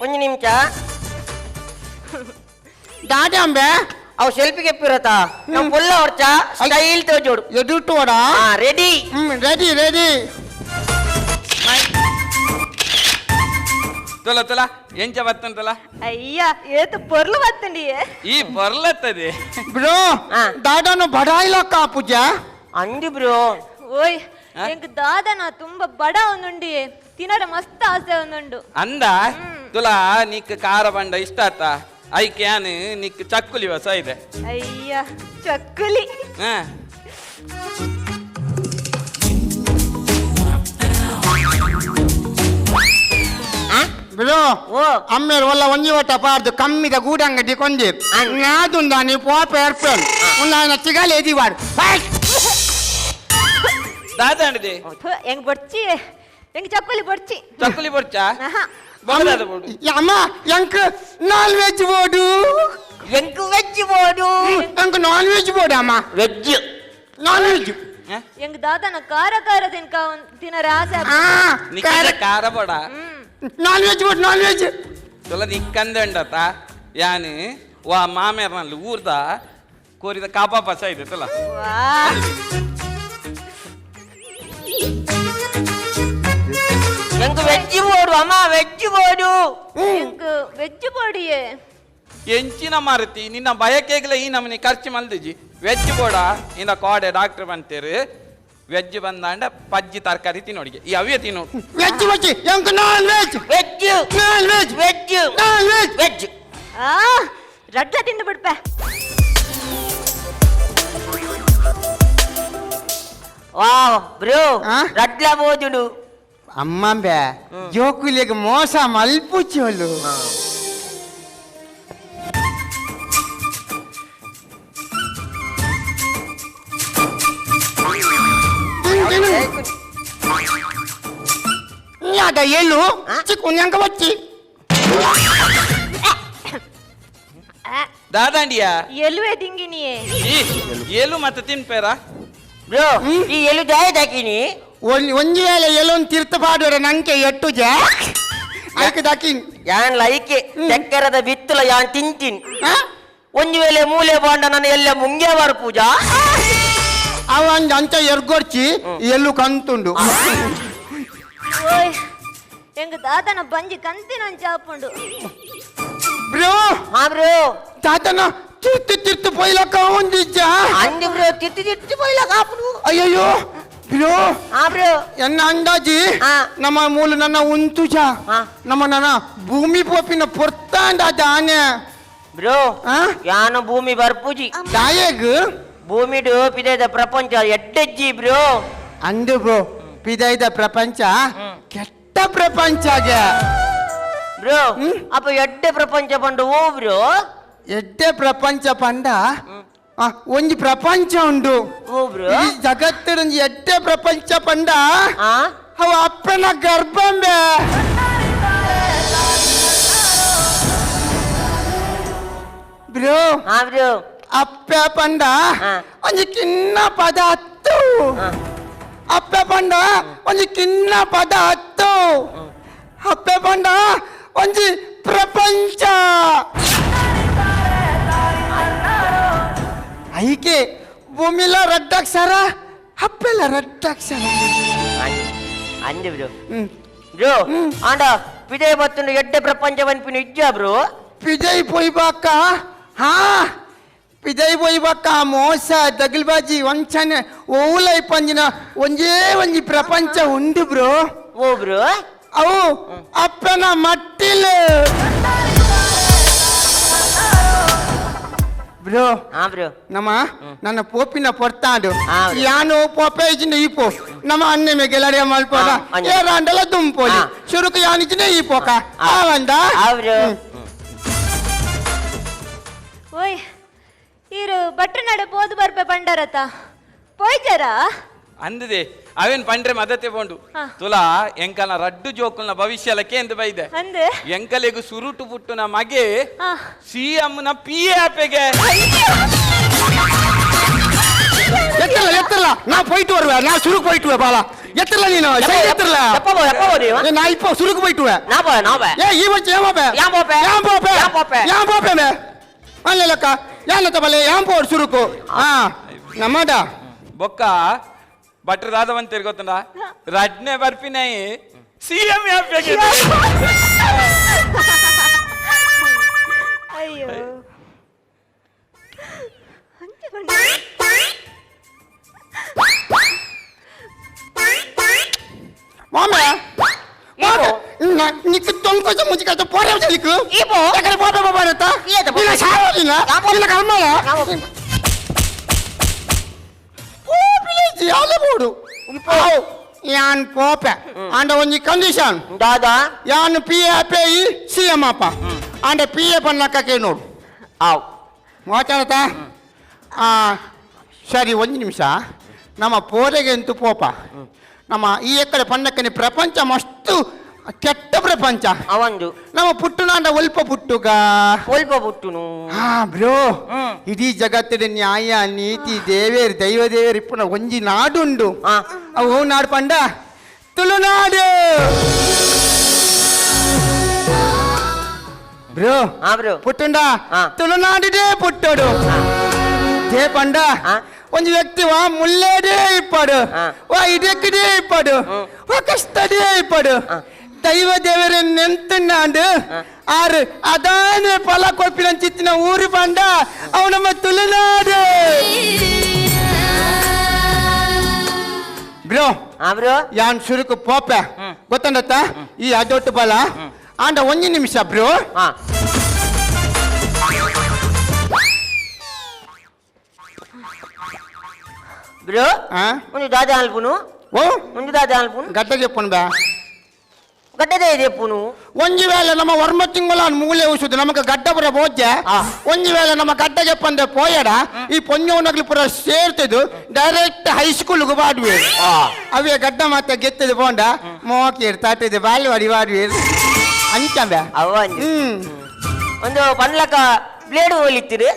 [SPEAKER 10] ಒಂದು ನಿಮಿಷ.
[SPEAKER 8] ದಾದಾಂಬೆ
[SPEAKER 10] ಅವು ಸೆಲ್ಫಿ ಗೆಪ್ಪಿರತ್ತ ನಾವು ಪುಲ್ಲ ಹೊರ್ಚ ಸ್ಟೈಲ್ ತೋಜೋಡು.
[SPEAKER 8] ಎದುಟು ವಡ.
[SPEAKER 10] ರೆಡಿ.
[SPEAKER 8] Ready ready.
[SPEAKER 9] ತೊಲ ತೊಲ ಎಂಚ ಬತ್ತಂತಲ.
[SPEAKER 6] ಅಯ್ಯ ಏತು ಪೊರ್ಲು ಬತ್ತಂಡಿ.
[SPEAKER 9] ಈ ಪೊರ್ಲತ್ತದೆ
[SPEAKER 8] ಬ್ರೋ. ದಾದಾನು ಬಡಾಯಿಲಕ್ಕ ಪೂಜಾ
[SPEAKER 10] ಅಂದು ಬ್ರೋ.
[SPEAKER 6] ಓಯ್ ಎಂಕ್ ದಾದನ ತುಂಬಾ ಬಡ ಒಂದುಂಡಿ, ತಿನ್ನಡ ಮಸ್ತ್ ಆಸೆ ಒಂದುಂಡು.
[SPEAKER 9] ಅಂದ ತುಲಾ ನಿಕ್ ಖಾರ ಬಂಡ ಇಷ್ಟ ಆತ ಐಕೆ ಯಾನ್ ನಿಕ್ ಚಕ್ಕುಲಿ ಹೊಸ ಇದೆ.
[SPEAKER 6] ಅಯ್ಯ ಚಕ್ಕುಲಿ.
[SPEAKER 8] ಬ್ರೋ ಅಮ್ಮೇರು ಒಲ್ಲ ಒಂಜಿ ಒಟ್ಟ ಪಾರ್ದು ಕಮ್ಮಿದ ಗೂಡಂಗಡಿ ಕೊಂಜಿ ನಾದುಂದ ನೀ ಪೋಪ ಏರ್ಪೇಲ್ ಉನ್ನಾಯನ ಚಿಗಲ್ ಎದಿವಾಡ್.
[SPEAKER 9] ದಾದಾಂಡದೆ
[SPEAKER 6] ಎಂಗ್ ಬೊಡ್ಚಿ, ಎಂಗ್ ಚಕ್ಕುಲಿ ಬೊಡ್ಚಿ.
[SPEAKER 9] ಚಕ್ಕುಲಿ ಬೊಡ್ಚಾ?
[SPEAKER 8] ಅಮ್ಮ ಎಂಕ್ ನಾನ್ ವೆಜ್ ಬೋಡು.
[SPEAKER 10] ಎಂಕ್ ವೆಜ್ ಬೋಡು.
[SPEAKER 8] ಎಂಕ್ ನಾನ್ ವೆಜ್ ಬೋಡು ಅಮ್ಮ.
[SPEAKER 10] Veg
[SPEAKER 8] non veg.
[SPEAKER 6] ಎಂಗ್ ದಾದನ ಖಾರ ಖಾರ ತಿನ್ಕ ತಿನ್ನರ ಆಸೆ.
[SPEAKER 9] ಖಾರ ಬೋಡ.
[SPEAKER 8] ನಾನ್ ವೆಜ್ ಬೋಡು, ನಾನ್ ವೆಜ್.
[SPEAKER 9] ತೊಲ ನಿಕ್ಕಂದೆ ಉಂಡತ ಯಾನ್ ವಾ ಮಾಮೇರ್ನಲ್ಲಿ ಊರ್ದ ಕೋರಿದ ಕಾಪಾ ಪಸ ಇದೆ ತೊಲ.
[SPEAKER 10] ಎಂಕ್ ವೆಜ್ ಬೋಡು ಅಮ್ಮ, ವೆಜ್ ಬೋಡು.
[SPEAKER 6] ಎಂಕ್ ವೆಜ್ ಬೋಡಿಯೇ.
[SPEAKER 9] ಎಂಚಿನ ಮಾರುತಿ ನಿನ್ನ ಬಯಕೆಗ್ಲ ಈ ನಮನಿ ಖರ್ಚು ಮಲ್ದಿಜಿ. ವೆಜ್ ಬೋಡ ಇಂದ ಕೋಡೆ ಡಾಕ್ಟರ್ ಬಂತೇರು ವೆಜ್ ಬಂದಾಂಡ ಪಜ್ಜಿ ತರಕಾರಿ ತಿನ್ನೋಡಿಗೆ ಈ ಅವೇ ತಿನ್ನೋ.
[SPEAKER 8] ವೆಜ್ ವೆಜ್ ಎಂಕ್ non veg.
[SPEAKER 10] Veg
[SPEAKER 8] non veg.
[SPEAKER 10] Veg
[SPEAKER 8] non veg.
[SPEAKER 10] Veg.
[SPEAKER 6] ಆ ರಡ್ಲ ತಿಂದು ಬಿಡ್ಪೆ.
[SPEAKER 10] ವಾವ್ ಬ್ರೋ ರಡ್ಲ ಬೋಜುಡು.
[SPEAKER 8] ಅಮ್ಮಂಬೆ ಜೋಕುಲಿಗೆ ಮೋಸ ಮಲ್ಪುಚೋಲು. ಅದ ಏಳು ಚಿಕ್ಕ ಬಚ್ಚಿ.
[SPEAKER 9] ದಾದಾಂಡಿಯಾ
[SPEAKER 6] ಎಲುವೆ ದಿಂಗಿನಿಯೇ.
[SPEAKER 9] ಏಲು ಮತ್ತೆ ತಿನ್ಪೇರ
[SPEAKER 10] ಬ್ರೋ? ಈ ಎಲು ದಾಯ ದಾಕಿನಿ.
[SPEAKER 8] ಒಂಜಿ ವೇಳೆ ಎಲ್ಲೊಂದು ತೀರ್ಥ ಪಾಡುವರೆ ನಂಗೆ ಎಟ್ಟು ಜಾ ಐಕೆ ದಾಕಿನ್.
[SPEAKER 10] ಯಾನ್ ಲೈಕೆ ಚಕ್ಕರದ ಬಿತ್ತುಲ ಯಾನ್ ತಿಂತಿನ್. ಒಂಜಿ ವೇಳೆ ಮೂಲೆ ಬಾಂಡ ನನ್ನ ಎಲ್ಲ ಮುಂಗೆ ಬಾರು ಪೂಜಾ.
[SPEAKER 8] ಅವ ಅಂಜ ಅಂಚ ಎರ್ಗೊರ್ಚಿ ಎಲ್ಲು ಕಂತುಂಡು.
[SPEAKER 6] ಓಯ್ ಎಂಗ್ ದಾದನ ಬಂಜಿ ಕಂತಿನ ಅಂಚ ಆಪುಂಡು.
[SPEAKER 8] ಬ್ರೋ.
[SPEAKER 10] ಹಾ ಬ್ರೋ.
[SPEAKER 8] ತಾತನ ತಿರ್ತು ತಿರ್ತು ಪೊಯ್ಲಕ್ಕ ಒಂದಿಜ್ಜ.
[SPEAKER 10] ಅಂದು ಬ್ರೋ, ತಿರ್ತು ತಿರ್ತು ಪೊಯ್ಲಕ್ಕ ಆಪುಂಡು.
[SPEAKER 8] ಅಯ್ಯಯ್ಯೋ ಬ್ರೋ.
[SPEAKER 10] ಹಾ ಬ್ರೋ.
[SPEAKER 8] ಎನ್ನ ಅಂದಾಜಿ ನಮ್ಮ ಮೂಲ ನನ್ನ ಉಂತುಜ ನಮ್ಮ ನನ್ನ ಭೂಮಿ ಪೋಪಿನ ಪೊರ್ತಾಂಡ ದಾನೆ.
[SPEAKER 10] ಬ್ರೋ ಯಾನು ಭೂಮಿ ಬರ್ಪುಜಿ.
[SPEAKER 8] ದಾಯಗ್
[SPEAKER 10] ಭೂಮಿಡು ಪಿದೈದ ಪ್ರಪಂಚ ಎಡ್ಡೆಜ್ಜಿ ಬ್ರೋ.
[SPEAKER 8] ಅಂದು ಬ್ರೋ, ಪಿದೈದ ಪ್ರಪಂಚ ಕೆಟ್ಟ ಪ್ರಪಂಚ
[SPEAKER 10] ಬ್ರೋ. ಅಪ್ಪ ಎಡ್ಡೆ ಪ್ರಪಂಚ ಪಂಡ ಓ ಬ್ರೋ?
[SPEAKER 8] ಎಡ್ಡೆ ಪ್ರಪಂಚ ಪಂಡ ಒಂಜಿ ಪ್ರಪಂಚ ಉಂಡು.
[SPEAKER 10] ಓ ಬ್ರೋ?
[SPEAKER 8] ಈ ಜಗತ್ತಿನ ಎಡ್ಡೆ ಪ್ರಪಂಚ ಪಂಡ ಅವ ಅಪ್ಪನ ಗರ್ಭಂಬೆ. ಬ್ರೋ.
[SPEAKER 10] ಹಾ ಬ್ರೋ.
[SPEAKER 8] ಅಪ್ಪ ಪಂಡ ಒಂಜಿ ಕಿನ್ನ ಪದ ಹತ್ತು. ಅಪ್ಪ ಪಂಡ ಒಂಜಿ ಕಿನ್ನ ಪದ ಹತ್ತು. ಅಪ್ಪ ಪಂಡ ಒಂಜಿ ಪ್ರಪಂಚ. ಐಕೆ ಭೂಮಿಲ ರಡ್ಡಾಕ್ಷರ ಅಪ್ಪೆಲ್ಲ ರಡ್ಡಾಕ್ಷರ
[SPEAKER 10] ಅಂದೆ ಬ್ರೋ ಬ್ರೋ ಆಂಡ ಪಿಜಯ್ ಬತ್ತುಂಡು ಎಡ್ಡೆ ಪ್ರಪಂಚ ಪನ್ಪಿನ ಇಜ್ಜಾ ಬ್ರೋ
[SPEAKER 8] ಪಿಜಯ್ ಪೊಯ್ಬಾಕ ಹಾ ಪಿಜಯ್ ಪೊಯ್ಬಾಕ ಮೋಸ ದಗಲ್ಬಾಜಿ ವಂಚನೆ ಓಲೈ ಪಂಜಿನ ಒಂಜೇ ಒಂಜಿ ಪ್ರಪಂಚ ಉಂಡು ಬ್ರೋ
[SPEAKER 10] ಓ ಬ್ರೋ
[SPEAKER 8] ಅವು ಅಪ್ಪನ ಮಟ್ಟಿಲು ಬ್ರೋ
[SPEAKER 10] ಹಾ ಬ್ರೋ
[SPEAKER 8] ನಮ್ಮ ನನ್ನ ಪೋಪಿನ ಪೊರ್ತಾಂಡು
[SPEAKER 10] ಆ.
[SPEAKER 8] ಯಾನು ಪೋಪೆ ಇಜ್ಜಿಂಡ ಈ ಪೋ ನಮ್ಮ ಅಣ್ಣೆ ಮೆಗೆಲಡೆ ಮಲ್ಪೋದ
[SPEAKER 10] ಆ, ಅಣ್ಣೆ.
[SPEAKER 8] ಏರಾಂಡಲ ದುಂಪೋಲಿ
[SPEAKER 10] ಆ.
[SPEAKER 8] ಶುರುಕು ಯಾನಿಜಿನ ಈ ಪೋಕ
[SPEAKER 10] ಆ.
[SPEAKER 8] ಆವಂದ
[SPEAKER 10] ಆ ಬ್ರೋ
[SPEAKER 6] ಓಯ್ ಈರು ಭಟ್ರನಾಡೆ ಪೋದು ಬರ್ಪೆ ಪಂಡರತ ಪೋಯ್ಜರಾ
[SPEAKER 9] ಅಂದದೆ ಅವೇನ್ ಪಂಡ್ರೆ ಮದತೆ ಪೋಂಡು
[SPEAKER 6] ಹಾ.
[SPEAKER 9] ತುಲಾ ಎಂಕಲ್ನ ರಡ್ಡು ಜೋಕುಲ್ನ ಭವಿಷ್ಯಲ ಕೇಂದ್ರ ಬೈದೆ
[SPEAKER 6] ಅಂದೆ
[SPEAKER 9] ಎಂಕಲೆಗು ಸುರುಟು ಪುಟ್ಟುನ ಮಗೆ
[SPEAKER 6] ಹಾ.
[SPEAKER 9] ಸಿ ನ ಪಿ ಆಪೆಗೆ
[SPEAKER 8] ಎತ್ತಲ್ಲ ಎತ್ತಲ್ಲ ನಾ போயிட்டு வருவேன் நான் சுருக்கு போயிட்டு பாலா ಎತ್ತಲ್ಲ ನೀನು ಸೈ ಎತ್ತಲ್ಲ
[SPEAKER 10] எப்ப போ எப்ப போறீங்க
[SPEAKER 8] ಏ, ನಾ ಇಪ್ಪ ಸುರುಕು போயிட்டு
[SPEAKER 10] நான் போவேன் நான் போவேன்
[SPEAKER 8] ಏ ಈ ವರ್ಷ ಏನ್ போಪೆ
[SPEAKER 10] ஏன் போப்பே?
[SPEAKER 8] ஏன் போಪೆ
[SPEAKER 10] ஏன் போப்பே?
[SPEAKER 8] ஏன் போಪೆ ಮೇ ಅಲ್ಲಕ್ಕ ಯಾನತ್ತ ಬಲ್ಲೆ ಏನ್ ಪೋಡ್ ಸುರುಕು ಹಾ ನಮ್ಮಡ
[SPEAKER 9] ಬೊಕ್ಕ ಭಟ್ರು ದಾದವಂತೇರಿ ಗೊತ್ತುಂಡ ರಡ್ನೆ ಬರ್ಪಿನೈ ಸಿ ಎಂ ಆಪೆಗೆ
[SPEAKER 6] ಅಯ್ಯೋ ಅಂಚೆ ಪಂಡ.
[SPEAKER 8] ಮಾಮೆ ಮಾಮೆ ನಿಕ್ ತೊಂಕೊಸ ಮುಜಿಕತ ಪೋರೆ ಚಲಿಕು
[SPEAKER 10] ಈ ಪೋ.
[SPEAKER 8] ಯಾಕಡೆ ಪೋಪೆ ಪೋಪೆ
[SPEAKER 10] ಈ ಅತ್ತ ಪೋಪೆ.
[SPEAKER 8] ಇಲ್ಲ ಸಾಯೋದಿಲ್ಲ
[SPEAKER 10] ಯಾ ಪೋಪೆ?
[SPEAKER 8] ಇಲ್ಲ ಕರ್ಮಲ
[SPEAKER 10] ಯಾ ಪೋಪೆ?
[SPEAKER 8] ಪೋಪಿಲೆ ಯಾಲೆ ಬೋಡು ಯಾನ್ ಪೋಪೆ ಆಂಡ ಒಂಜಿ ಕಂಡೀಷನ್
[SPEAKER 10] ದಾದಾ
[SPEAKER 8] ಯಾನ್ ಪಿ ಎ ಪೇ ಈ ಸಿ ಎಂ ಅಪ್ಪ ಆಂಡ ಪಿ ಎ ಪನ್ನಕ್ಕ ನೋಡು
[SPEAKER 10] ಆವ್
[SPEAKER 8] ಮಾತಾಡತಾ ಆ ಸರಿ ಒಂದು ನಿಮಿಷ ನಮ್ಮ ಪೋರೆಗೆ ಎಂತು ಪೋಪ ನಮ್ಮ ಈ ಎಕ್ಕಡೆ ಪನ್ನಕ್ಕನೆ ಪ್ರಪಂಚ ಮಸ್ತು ಕೆಟ್ಟ ಪ್ರಪಂಚ
[SPEAKER 10] ಅವಂದು
[SPEAKER 8] ನಮ್ಮ ಪುಟ್ಟುನಾಂಡ ಒಲ್ಪ ಪುಟ್ಟುಗ
[SPEAKER 10] ಒಲ್ಪ ಪುಟ್ಟುನು
[SPEAKER 8] ಹಾ ಬ್ರೋ ಇಡೀ ಜಗತ್ತಿನ ನ್ಯಾಯ ನೀತಿ ದೇವೇರ್ ದೈವ ದೇವೇರ್ ಇಪ್ಪುನ ಒಂಜಿ ನಾಡುಂಡು
[SPEAKER 10] ಆ.
[SPEAKER 8] ಅವು ನಾಡು ಪಂಡ ತುಳುನಾಡು ಬ್ರೋ
[SPEAKER 10] ಹಾ ಬ್ರೋ
[SPEAKER 8] ಪುಟ್ಟುಂಡ
[SPEAKER 10] ಆ.
[SPEAKER 8] ತುಳುನಾಡಿడే ಪುಟ್ಟೋಡು they ಪಂಡ
[SPEAKER 10] ಆ.
[SPEAKER 8] ಒಂಜಿ ವ್ಯಕ್ತಿ ವಾ ಮುಲ್ಲೇಡೇ ಇಪ್ಪಾಡು
[SPEAKER 10] ಆ.
[SPEAKER 8] ವಾ ಇದಕ್ಕಿಡೇ ಇಪ್ಪಾಡು ವಾ ಕಷ್ಟಡೇ ಇಪ್ಪಾಡು ದೈವ ದೇವರ ನೆಂತುಂಡಾಂಡು ಆರು ಅದಾನೆ ಫಲ ಕೊಡ್ಪಿನ ಚಿತ್ತಿನ ಊರು ಪಂಡ ಅವು ನಮ್ಮ ತುಳುನಾಡು ಬ್ರೋ
[SPEAKER 10] ಹಾ ಬ್ರೋ
[SPEAKER 8] ಯಾನ್ ಸುರುಕು ಪೋಪೆ ಗೊತ್ತಂಡತ್ತ ಈ ಅದೊಟ್ಟು ಬಲ ಆಂಡ ಒಂಜಿ ನಿಮಿಷ ಬ್ರೋ
[SPEAKER 10] ಹಾ ಬ್ರೋ
[SPEAKER 8] ಆ?
[SPEAKER 10] ಒಂದು ದಾದಾ ಅಲ್ಪುನು
[SPEAKER 8] ಓ
[SPEAKER 10] ಒಂದು ದಾದಾ ಅಲ್ಪುನು
[SPEAKER 8] ಗಡ್ಡ చెಪ್ಪನು ಬಾ
[SPEAKER 10] ಗಡ್ಡದೇ ಇದೆ ಪುನು
[SPEAKER 8] ಒಂಜಿ ವೇಳೆ ನಮ್ಮ ವರ್ಮ ತಿಂಗಳ ಮೂಲೆ ಉಸುದು ನಮಗ ಗಡ್ಡಪುರ ಬೋಜೆ
[SPEAKER 10] ಆ.
[SPEAKER 8] ಒಂಜಿ ವೇಳೆ ನಮ್ಮ ಗಡ್ಡ ಚೆಪ್ಪಂದೆ ಪೋಯಡ ಈ ಪೊಂಜೋನಗ್ಲು ಪುರ ಸೇರ್ತಿದ್ದು ಡೈರೆಕ್ಟ್ ಹೈಸ್ಕೂಲ್ಗೆ ಬಾಡುವೆ ಅವೇ ಗಡ್ಡ ಮಾತ ಗೆತ್ತದು ಪೋಂಡ ಮೋಕೀರ್ ತಾಟಿದ್ದು ಬಾಲ್ವಾಡಿ ಬಾಡುವೆ ಅಂಚಂಬೆ
[SPEAKER 10] ಅವ ಅಂದು.
[SPEAKER 8] ಹ್ಮ್
[SPEAKER 10] ಒಂದು ಪನ್ಲಕ ಬ್ಲೇಡ್ ಹೋಲಿತ್ತಿರು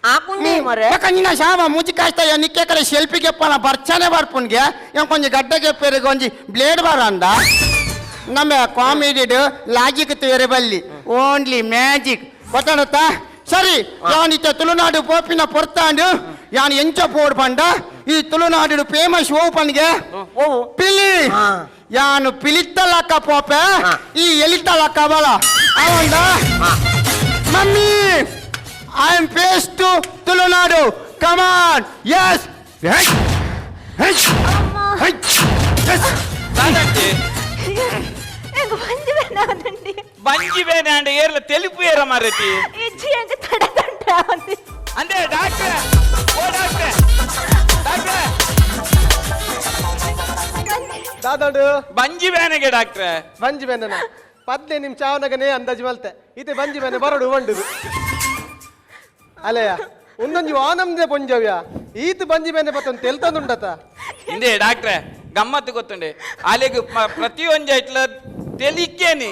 [SPEAKER 10] ಆಪುಂಡೆ ಮರೆ
[SPEAKER 8] ಯಾಕ ನಿನ್ನ ಶಾವ ಮುಜಿ ಕಾಸ್ತ ನಿಕ್ಕೆ ಕಡೆ ಸೆಲ್ಫಿಗೆ ಪನ ಬರ್ಚಾನೆ ಬರ್ಪುನ್ಗೆ ಎಂ ಕೊಂಚ ಗಡ್ಡಗೆ ಪೆರುಗೆ ಒಂಜಿ ಬ್ಲೇಡ್ ಬಾರ ಅಂದ ನಮ್ಮ ಕಾಮಿಡಿಡ್ ಲಾಜಿಕ್ ತೇರೆ ಬಲ್ಲಿ ಓನ್ಲಿ ಮ್ಯಾಜಿಕ್ ಗೊತ್ತಾಡತ್ತಾ ಸರಿ ಯಾನ್ ಇತ್ತ ತುಳುನಾಡು ಪೋಪಿನ ಪೊರ್ತಾಂಡು ಯಾನ್ ಎಂಚ ಪೋಡ್ ಪಂಡ ಈ ತುಳುನಾಡು ಫೇಮಸ್ ಓ ಪನ್ಗೆ
[SPEAKER 10] ಓ
[SPEAKER 8] ಪಿಲಿ
[SPEAKER 10] ಹಾ.
[SPEAKER 8] ಯಾನು ಪಿಲಿತ್ತಲಕ್ಕ ಪೋಪೆ
[SPEAKER 10] ಹಾ.
[SPEAKER 8] ಈ ಎಲಿತ್ತಲಕ್ಕ ಬಲ ಅವಂದ mummy I am face to Tulunadu come on yes
[SPEAKER 9] ದಾದಂತೆ
[SPEAKER 6] ಎಂಕ್ ಬಂಜಿ ಬೇನೆ ಆವೊಂದುಂಡಿ
[SPEAKER 9] ಬಂಜಿ ಬೇನೆ ಅಂಡ ಏರ್ಲ ತೆಲಿಪು ಏರ ಮಾರತಿ
[SPEAKER 6] ಇಜ್ಜಿ ಎಂಕ್ ತಡ ತಂಡ ಆವೊಂದು
[SPEAKER 9] ಅಂದೆ ಡಾಕ್ಟ್ರೆ ಓ ಡಾಕ್ಟ್ರೆ ಡಾಕ್ಟ್ರೆ
[SPEAKER 7] ದಾದಾಡು
[SPEAKER 9] ಬಂಜಿ ಬೇನೆಗೆ ಡಾಕ್ಟ್ರೆ
[SPEAKER 7] ಬಂಜಿ ಬೇನೆನ 15 ನಿಮಿಷ ಅವನಗನೇ ಅಂದಾಜು ಮಲ್ತೆ ಇತ್ತೆ ಬಂಜಿ ಬೇನೆ ಬರಡು ಬಂಡುದು ಅಲೆಯ ಒಂದೊಂಜಿ ವಾನಮ್ದೆ ಪೊಂಜವ್ಯ ಈತ್ ಬಂಜಿ ಬೇನೆ ಬತ್ತೊಂದು ತೆಲ್ತಂದುಂಡತ
[SPEAKER 9] ಇಂದೇ ಡಾಕ್ಟ್ರೆ ಗಮ್ಮತ್ತು ಗೊತ್ತುಂಡೆ ಅಲೆಗ್ ಪ್ರತಿಯೊಂಜಿ ಐಟ್ಲ ತೆಲಿಕೇನಿ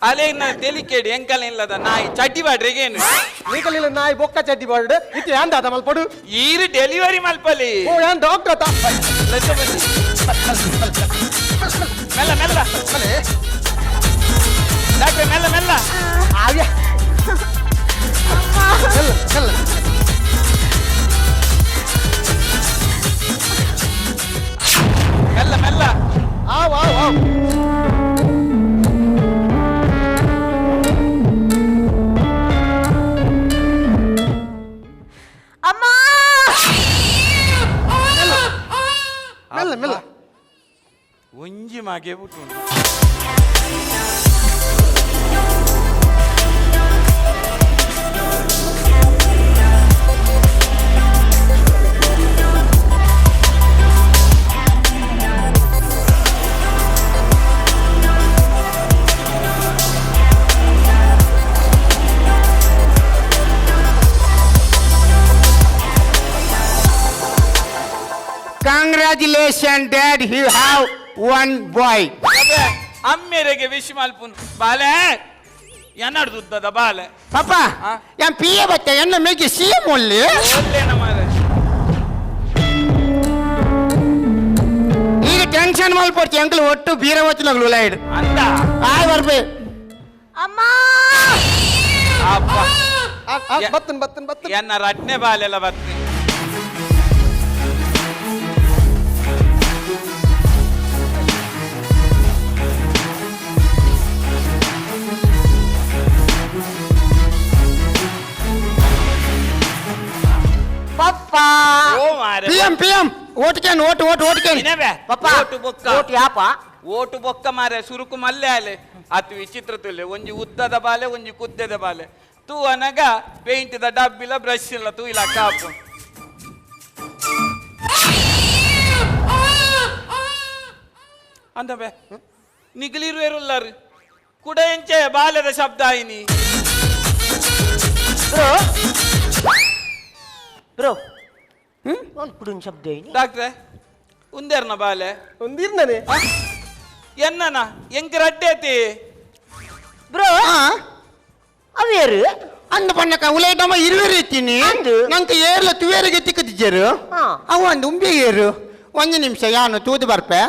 [SPEAKER 9] ಅಲೆಗ್ ತೆಲಿಕೇಡಿ ಎಂಕಲ್ ಇಲ್ಲದ ನಾಯಿ ಚಡ್ಡಿ ಬಾಡ್ರಿಗೇನು
[SPEAKER 7] ನೀಕಲಿಲ್ಲ ನಾಯಿ ಬೊಕ್ಕ ಚಡ್ಡಿ ಬಾರ್ಡ್ ಇತ್ತೆ ಯಾಂದ ಆತ ಮಲ್ಪಡು
[SPEAKER 9] ಈರು ಡೆಲಿವರಿ ಮಲ್ಪಲಿ
[SPEAKER 7] ಓ ಯಾನ್ ಡಾಕ್ಟರ್ ಆತ
[SPEAKER 9] ಮೆಲ್ಲ ಮೆಲ್ಲ ಡಾಕ್ಟ್ರೆ ಮೆಲ್ಲ ಮೆಲ್ಲ
[SPEAKER 7] ಆವ್ಯ ಮೆಲ್ಲ ಮೆಲ್ಲ
[SPEAKER 8] ಮೆಲ್ಲ ಮೆಲ್ಲ
[SPEAKER 9] ಒಂಜಿ ಮಗೆ ಬಿಟ್ಟು
[SPEAKER 8] congratulation dad, you have one boy.
[SPEAKER 9] ಅಮ್ಮೆರೆಗೆ wish ಮಲ್ಪುನ್ ಬಾಲೆ ಎನ್ನಡ್ದುದ್ದದ ಬಾಲೆ.
[SPEAKER 8] ಪಾಪ ಎನ್ ಪಿ ಎ ಬತ್ತೆ ಎನ್ನ ಮೇಗೆ ಸಿ ಎಂ ಒಲ್ಲಿ.
[SPEAKER 9] ಒಲ್ಲೇನ ಮಾರೆ.
[SPEAKER 8] ಈಗ ಟೆನ್ಷನ್ ಮಲ್ಪೊಡ್ಚಿ, ಅಂಕಲ್ ಒಟ್ಟು ಬೀರವತ್ತಿನಗಳು ಉಲಾಯ್ಡು.
[SPEAKER 9] ಅಂದ
[SPEAKER 8] ಆಯ್ ಬರ್ಬೆ.
[SPEAKER 6] ಅಮ್ಮ.
[SPEAKER 9] ಅಪ್ಪ.
[SPEAKER 7] ಬತ್ತನ್ ಬತ್ತನ್ ಬತ್ತನ್.
[SPEAKER 9] ಎನ್ನ ರಟ್ನೆ ಬಾಲೆಲ್ಲ ಬತ್ತಿ.
[SPEAKER 10] ಪಪ್ಪ.
[SPEAKER 9] ಓ ಮಾರೆ.
[SPEAKER 8] P M P M ಓಟ್ಕೇನ್ vote vote ಓಟ್ಕೇನ್.
[SPEAKER 9] ಇನವೆ
[SPEAKER 10] ಪಪ್ಪ
[SPEAKER 9] ಓಟು ಬೊಕ್ಕ.
[SPEAKER 10] ಓಟು ಯಾಪ?
[SPEAKER 9] ಓಟು ಬೊಕ್ಕ ಮಾರೆ, ಸುರುಕು ಮಲ್ಲೆ ಆಲೆ ಅತು ವಿಚಿತ್ರ ತುಲ್ಲೆ, ಒಂಜಿ ಉದ್ದದ ಬಾಲೆ ಒಂಜಿ ಕುದ್ದೆದ ಬಾಲೆ. ತೂ ಅನಗ ಪೇಂಟ್ the ಡಬ್ಬಿಲ ಬ್ರಷ್ ಇಲ್ಲ ತೂ ಇಲ್ಲ ಕಾಪು. ಅಂದಬೆ ನಿಗಲಿರುವೆರುಲ್ಲಾರು ಕುಡ ಎಂಚೆ ಬಾಲೆದ ಶಬ್ದ ಆಯ್ನಿ.
[SPEAKER 10] ಬ್ರೋ ಬ್ರೋ ಕುಡುನ್ ಶಬ್ದ ಐನಿ.
[SPEAKER 9] ಡಾಕ್ಟ್ರೆ ಉಂದೇರ್ನ ಬಾಲೆ?
[SPEAKER 7] ಒಂದಿರ್ನನೆ.
[SPEAKER 9] ಎನ್ನನ ಎಂಕ್ ರಡ್ಡೇತಿ.
[SPEAKER 10] ಬ್ರೋ ಅವೇರು
[SPEAKER 8] ಅಂದ ಪಣ್ಣಕ ಉಲೈಟಮ್ಮ ಇರುವೆರು ಇತ್ತೀನಿ.
[SPEAKER 10] ಅಂದು.
[SPEAKER 8] ನಂಗೆ ಏರ್ಲ ತುವೇರಿಗೆ ತಿಕ್ಕದಿಜ್ಜರು. ಅವು ಒಂದು ಉಂಬೆ ಏರು. ಒಂದು ನಿಮಿಷ ಯಾನು ತೂದು ಬರ್ಪೆ.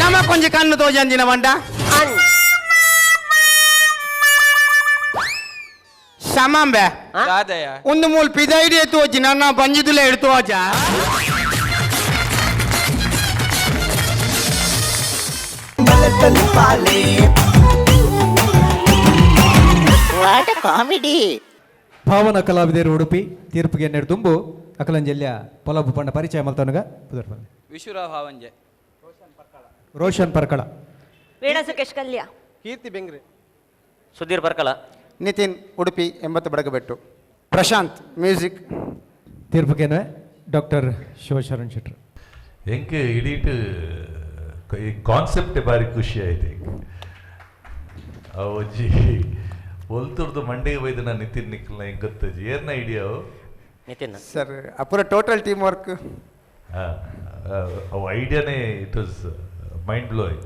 [SPEAKER 8] ನಮ್ಮ ಕೊಂಚ ಕಣ್ಣು ತೋಜಂದಿನ ಬಂಡ.
[SPEAKER 10] ಅನ್
[SPEAKER 8] ಸಮಂಬೆ.
[SPEAKER 9] ದಾದಯ.
[SPEAKER 8] ಒಂದು ಮೂಲ್ ಪಿದೈಡಿ ತೋಜಿ ನನ್ನ ಬಂಜಿದುಲ ಎಡ್ತು ತೋಜ.
[SPEAKER 3] What comedy.
[SPEAKER 5] ಭಾವನ ಕಲಾವಿದರು ಉಡುಪಿ ತೀರ್ಪಿಗೆ ದುಂಬು ಅಕಲಂಜಲ್ಯ ಪೊಲಬು ಪಂಡ ಪರಿಚಯ ಮಲ್ತವನಗ ಪುದರ್.
[SPEAKER 9] ವಿಶುರಾವ್ ಹಾವಂಜೆ.
[SPEAKER 5] ರೋಷನ್ ಪರ್ಕಳ.
[SPEAKER 6] ವೀಣಾ ಸುಖೇಶ್ ಕಲ್ಯ.
[SPEAKER 7] ಕೀರ್ತಿ ಬೆಂಗ್ರೆ.
[SPEAKER 10] ಸುಧೀರ್ ಪರ್ಕಳ.
[SPEAKER 8] ನಿತಿನ್ ಉಡುಪಿ 80 ಬಡಗಬೆಟ್ಟು. ಪ್ರಶಾಂತ್ ಮ್ಯೂಸಿಕ್.
[SPEAKER 5] ತೀರ್ಪಿಗೆ ಡಾಕ್ಟರ್ ಶಿವಶರಣ್ ಶೆಟ್ರು.
[SPEAKER 11] ಎಂಕ್ ಇಡೀಟ್ ಈ ಕಾನ್ಸೆಪ್ಟ್ ಬಾರಿ ಖುಷಿ ಆಯ್ತು ಎಂಕ್. ಆ ಒಂಜಿ ಒಲ್ತುರ್ದು ಮಂಡೆಗೆ ಬೈದು ನಾನು ನಿತಿನ್ ನಿಕ್ಕಲ್ನ ಎಂಕ್ ಗೊತ್ತಜ್ಜಿ ಏರ್ನ ಐಡಿಯಾ ಅವು?
[SPEAKER 10] ನಿತಿನ್
[SPEAKER 8] ಸರ್ ಅಪುರ ಟೋಟಲ್ ಟೀಮ್ ವರ್ಕ್.
[SPEAKER 11] ಅವು ಐಡಿಯಾನೇ it was mind blowing.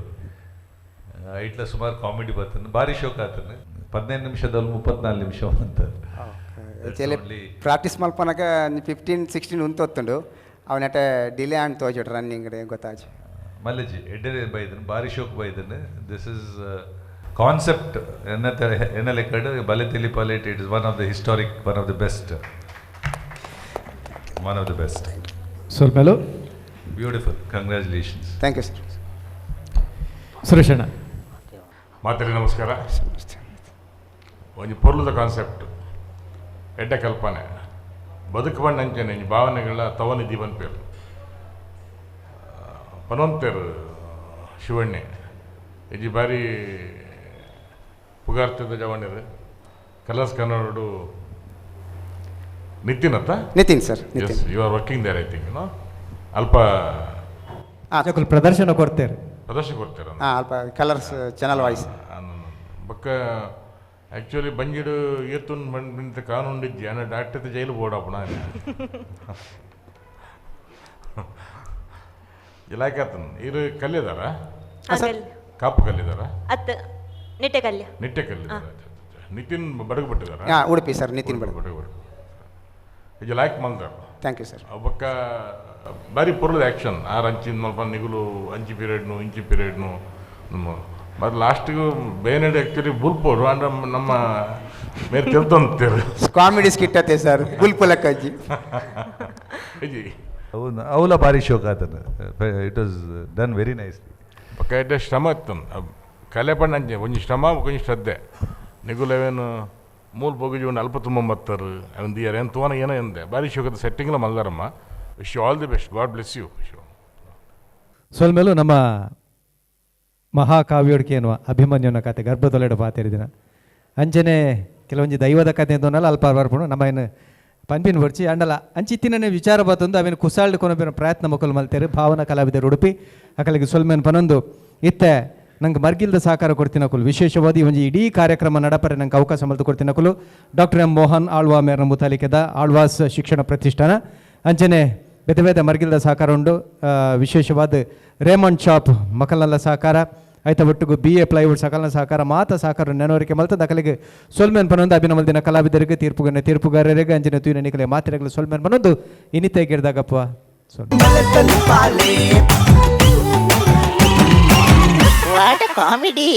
[SPEAKER 11] ಐಟ್ಲ ಸುಮಾರು ಕಾಮಿಡಿ ಬರ್ತಾನೆ, ಭಾರಿ ಶೋಕ್ ಆತನೆ. 15 ನಿಮಿಷದಲ್ಲಿ 34 ನಿಮಿಷ ಅಂತ.
[SPEAKER 8] ಪ್ರಾಕ್ಟೀಸ್ ಮಲ್ಪನಕ 15 16 ಉಂತೊತ್ತುಂಡು ಅವನಟ ಡಿಲೇ ಆನ್ ತೋಜುಡು ರನ್ನಿಂಗ್ ಗೊತ್ತಾಜಿ.
[SPEAKER 11] ಮಲ್ಲೆಜಿ ಎಡ್ಡೆ ಬೈದನ್ ಭಾರಿ ಶೋಕ್ ಬೈದನ್. This is concept ಎನ್ನ ಎನ್ನ ಲೆಕ್ಕಡ್ ಬಲೆ ತೆಲಿಪಾಲೆ it is one of the historic, one of the best, one of the best.
[SPEAKER 5] ಸ್ವಲ್ಪ
[SPEAKER 11] beautiful, congratulations.
[SPEAKER 8] Thank you sir.
[SPEAKER 5] ಸುರೇಶಣ್ಣ.
[SPEAKER 12] ಮಾತರಿ ನಮಸ್ಕಾರ. ಒಂಜಿ ಪೊರ್ಲುದ ಕಾನ್ಸೆಪ್ಟ್, ಎಡ್ಡ ಕಲ್ಪನೆ, ಬದುಕು ಬಣ್ಣ ಅಂಚನೆ ಒಂಜಿ ಭಾವನೆಗಳ ತವನಿಧಿ ಪನ್ಪೇರು ಪನೊಂತೇರು ಶಿವಣ್ಣೆ ಇಜಿ ಬಾರಿ ಪುಗಾರ್ತದ ಜವಣ್ಣರು ಕಲರ್ಸ್ ಕನ್ನಡ ನಿತಿನ್ ಅತ್ತ.
[SPEAKER 8] Nitin sir, Nitin.
[SPEAKER 12] Yes, you are working there I think no. ಅಲ್ಪ
[SPEAKER 5] ಪ್ರದರ್ಶನ ಕೊಡ್ತೇವೆ.
[SPEAKER 12] ಪ್ರದರ್ಶನ ಕೊಡ್ತೀರ.
[SPEAKER 8] ಅಲ್ಪ ಕಲರ್ಸ್ ಚಾನಲ್ ವಾಯ್ಸ್.
[SPEAKER 12] ಬೊಕ್ಕ ಆ್ಯಕ್ಚುಲಿ ಬಂಜಿಡು ಏತುನ್ ಬಂತ ಕಾನೂನು ಇಜ್ಜಿ ಅಣ್ಣ ಡಾಕ್ಟರ್ ಜೈಲು ಬೋಡಪ್ಪಣ ಇಲಾಖೆ ಆತನ್ ಇರು ಕಲ್ಲಿದಾರ ಕಾಪು ಕಲ್ಲಿದಾರ
[SPEAKER 6] ಅತ್ತ ನಿಟ್ಟೆ ಕಲ್ಯ.
[SPEAKER 12] ನಿಟ್ಟೆ ಕಲ್ಲಿದಾರ. ನಿತಿನ್ ಬಡಗು ಬಿಟ್ಟಿದಾರ.
[SPEAKER 8] ಉಡುಪಿ ಸರ್, ನಿತಿನ್ ಬಡಗು.
[SPEAKER 12] ಬಡಗು ಇದು ಲೈಕ್ ಮಂದರ್.
[SPEAKER 8] Thank you sir.
[SPEAKER 12] ಬೊಕ್ಕ ಬಾರಿ ಪೊರ್ಲದ ಆ್ಯಕ್ಷನ್ ಆರು ಅಂಚಿನ ಮಲ್ಪ ನಿಗುಲು ಅಂಚಿ ಪೀರಿಯಡ್ನು ಇಂಚಿ ಪೀರಿಯಡ್ನು ನಮ್ಮ ಮತ್ತು ಲಾಸ್ಟಿಗೂ ಬೇನೆಡ್ ಆ್ಯಕ್ಚುಲಿ ಬುಲ್ಪೋಡು ಅಂದ್ರೆ ನಮ್ಮ ಮೇರೆ ತೆಲ್ತೊಂತೀರು.
[SPEAKER 8] ಕಾಮಿಡಿ ಸ್ಕಿಟ್ ಅತ್ತೆ ಸರ್ ಬುಲ್ಪುಲಕ್ಕಜ್ಜಿ.
[SPEAKER 12] ಇಜಿ
[SPEAKER 11] ಅವನು ಅವಲ ಭಾರಿ ಶೋಕ್ ಆತನ. It was done very nicely.
[SPEAKER 12] ಬೊಕ್ಕ ಎಡ್ಡೆ ಶ್ರಮ ಇತ್ತು ಕಲೆ ಪಂಡ ಅಂಚೆ ಒಂಜಿ ಶ್ರಮ ಒಂಜಿ ಶ್ರದ್ಧೆ ನಿಗುಲವೇನು ಮೂಲು ಪೊಗುಜಿ ಉಂಡು ಅಲ್ಪ ತುಂಬ ಬತ್ತರು ಅವನ್ ದಿಯರ್ ಏನು ತೋನ ಏನೋ ಎಂದೆ ಬಾರಿ ಶೋಕದ ಸೆಟ್ಟಿಂಗ್ಲ ಮಲ್ದಾರಮ್ಮ. Wish you all the best, God bless you. Wish you.
[SPEAKER 5] ಸೊಲ್ಮೇಲೂ ನಮ್ಮ ಮಹಾಕಾವ್ಯೋಡ್ಕೆ ಎನ್ನುವ ಅಭಿಮನ್ಯುನ ಕತೆ ಗರ್ಭದೊಲೆಡು ಪಾತೆರಿದಿನ ಅಂಚನೆ ಕೆಲವೊಂಜಿ ದೈವದ ಕತೆ ಅಂತನಲ್ಲ ಅಲ್ಪ ಬರ್ಪುಂಡು ನಮ್ಮ ಏನು ಪನ್ಪಿನ ಬೊರ್ಚಿ ಅಂಡಲ ಅಂಚಿತ್ತಿನನೆ ವಿಚಾರ ಬತ್ತೊಂದು ಅವೇನು ಕುಸಾಲ್ಡ್ ಕೊನಪಿನ ಪ್ರಯತ್ನ ಮೊಕಲು ಮಲ್ತೇರು ಭಾವನ ಕಲಾವಿದರು ಉಡುಪಿ ಅಕಲಿಗೆ ಸೊಲ್ಮೇನ್ ಪನೊಂದು ಇತ್ತೆ ನಂಗೆ ಮರ್ಗಿಲ್ದ ಸಹಕಾರ ಕೊಡ್ತಿನಕುಲು ವಿಶೇಷವಾದ ಈ ಒಂಜಿ ಇಡೀ ಕಾರ್ಯಕ್ರಮ ನಡಪರೆ ನಂಗೆ ಅವಕಾಶ ಮಲ್ತು ಕೊಡ್ತಿನಕುಲು ಡಾಕ್ಟರ್ ಎಂ ಮೋಹನ್ ಆಳ್ವಾ ಮೇರ್ನ ಮುತಾಲಿಕೆದ ಆಳ್ವಾಸ್ ಶಿಕ್ಷಣ ಪ್ರತಿಷ್ಠಾನ ಅಂಚನೆ ಬೇತೆ ಬೇತೆ ಮರ್ಗಿಲ್ದ ಸಹಕಾರ ಉಂಡು. ವಿಶೇಷವಾದ ರೇಮಂಡ್ ಶಾಪ್ ಮಕ್ಕಳಲ್ಲ ಸಹಕಾರ ಆಯ್ತಾ ಒಟ್ಟಿಗೂ ಬಿ ಎ ಪ್ಲೈವುಡ್ ಸಕಲನ ಸಹಕಾರ ಮಾತ ಸಹಕಾರ ನೆನವರಿಕೆ ಮಲ್ತ ದಾಖಲೆಗೆ ಸೊಲ್ಮೆನ್ ಪನೊಂದು ಅಭಿನಮಲ್ದಿನ ಕಲಾವಿದರಿಗೆ ತೀರ್ಪುಗನ್ನ ತೀರ್ಪುಗಾರರಿಗೆ ಅಂಚಿನ ತೂಯಿನ ನಿಕಲೆ ಮಾತಿರಗಲು ಸೊಲ್ಮೆನ್ ಪನೊಂದು ಇನ್ನಿತೆ ಗಿರ್ದಾಗಪ್ಪ.
[SPEAKER 3] What comedy.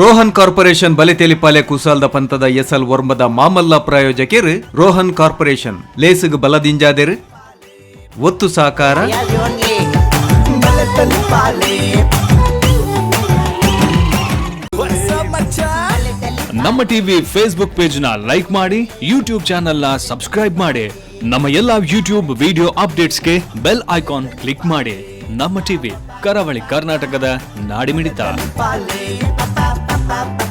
[SPEAKER 1] Rohan corporation ಬಲೆತೇಲಿಪಾಲೆ ಕುಸಾಲ್ದ ಪಂತದ ಎಸಲ್ ಒರ್ಮದ ಮಾಮಲ್ಲ ಪ್ರಾಯೋಜಕಿರ್ ರೋಹನ್ ಕಾರ್ಪೊರೇಷನ್ ಲೇಸುಗ್ ಬಲದಿಂಜಾದೆರ್ ಒತ್ತು ಸಹಕಾರ. ನಮ್ಮ ಟಿವಿ ಫೇಸ್ಬುಕ್ ಪೇಜ್ ನ ಲೈಕ್ ಮಾಡಿ, ಯೂಟ್ಯೂಬ್ ಚಾನೆಲ್ ನ ಸಬ್ಸ್ಕ್ರೈಬ್ ಮಾಡಿ, ನಮ್ಮ ಎಲ್ಲಾ ಯೂಟ್ಯೂಬ್ ವಿಡಿಯೋ ಅಪ್ಡೇಟ್ಸ್ಗೆ ಬೆಲ್ ಐಕಾನ್ ಕ್ಲಿಕ್ ಮಾಡಿ. ನಮ್ಮ ಟಿವಿ ಕರಾವಳಿ ಕರ್ನಾಟಕದ ನಾಡಿಮಿಡಿತ.
[SPEAKER 2] Pale, pa pa pa pa.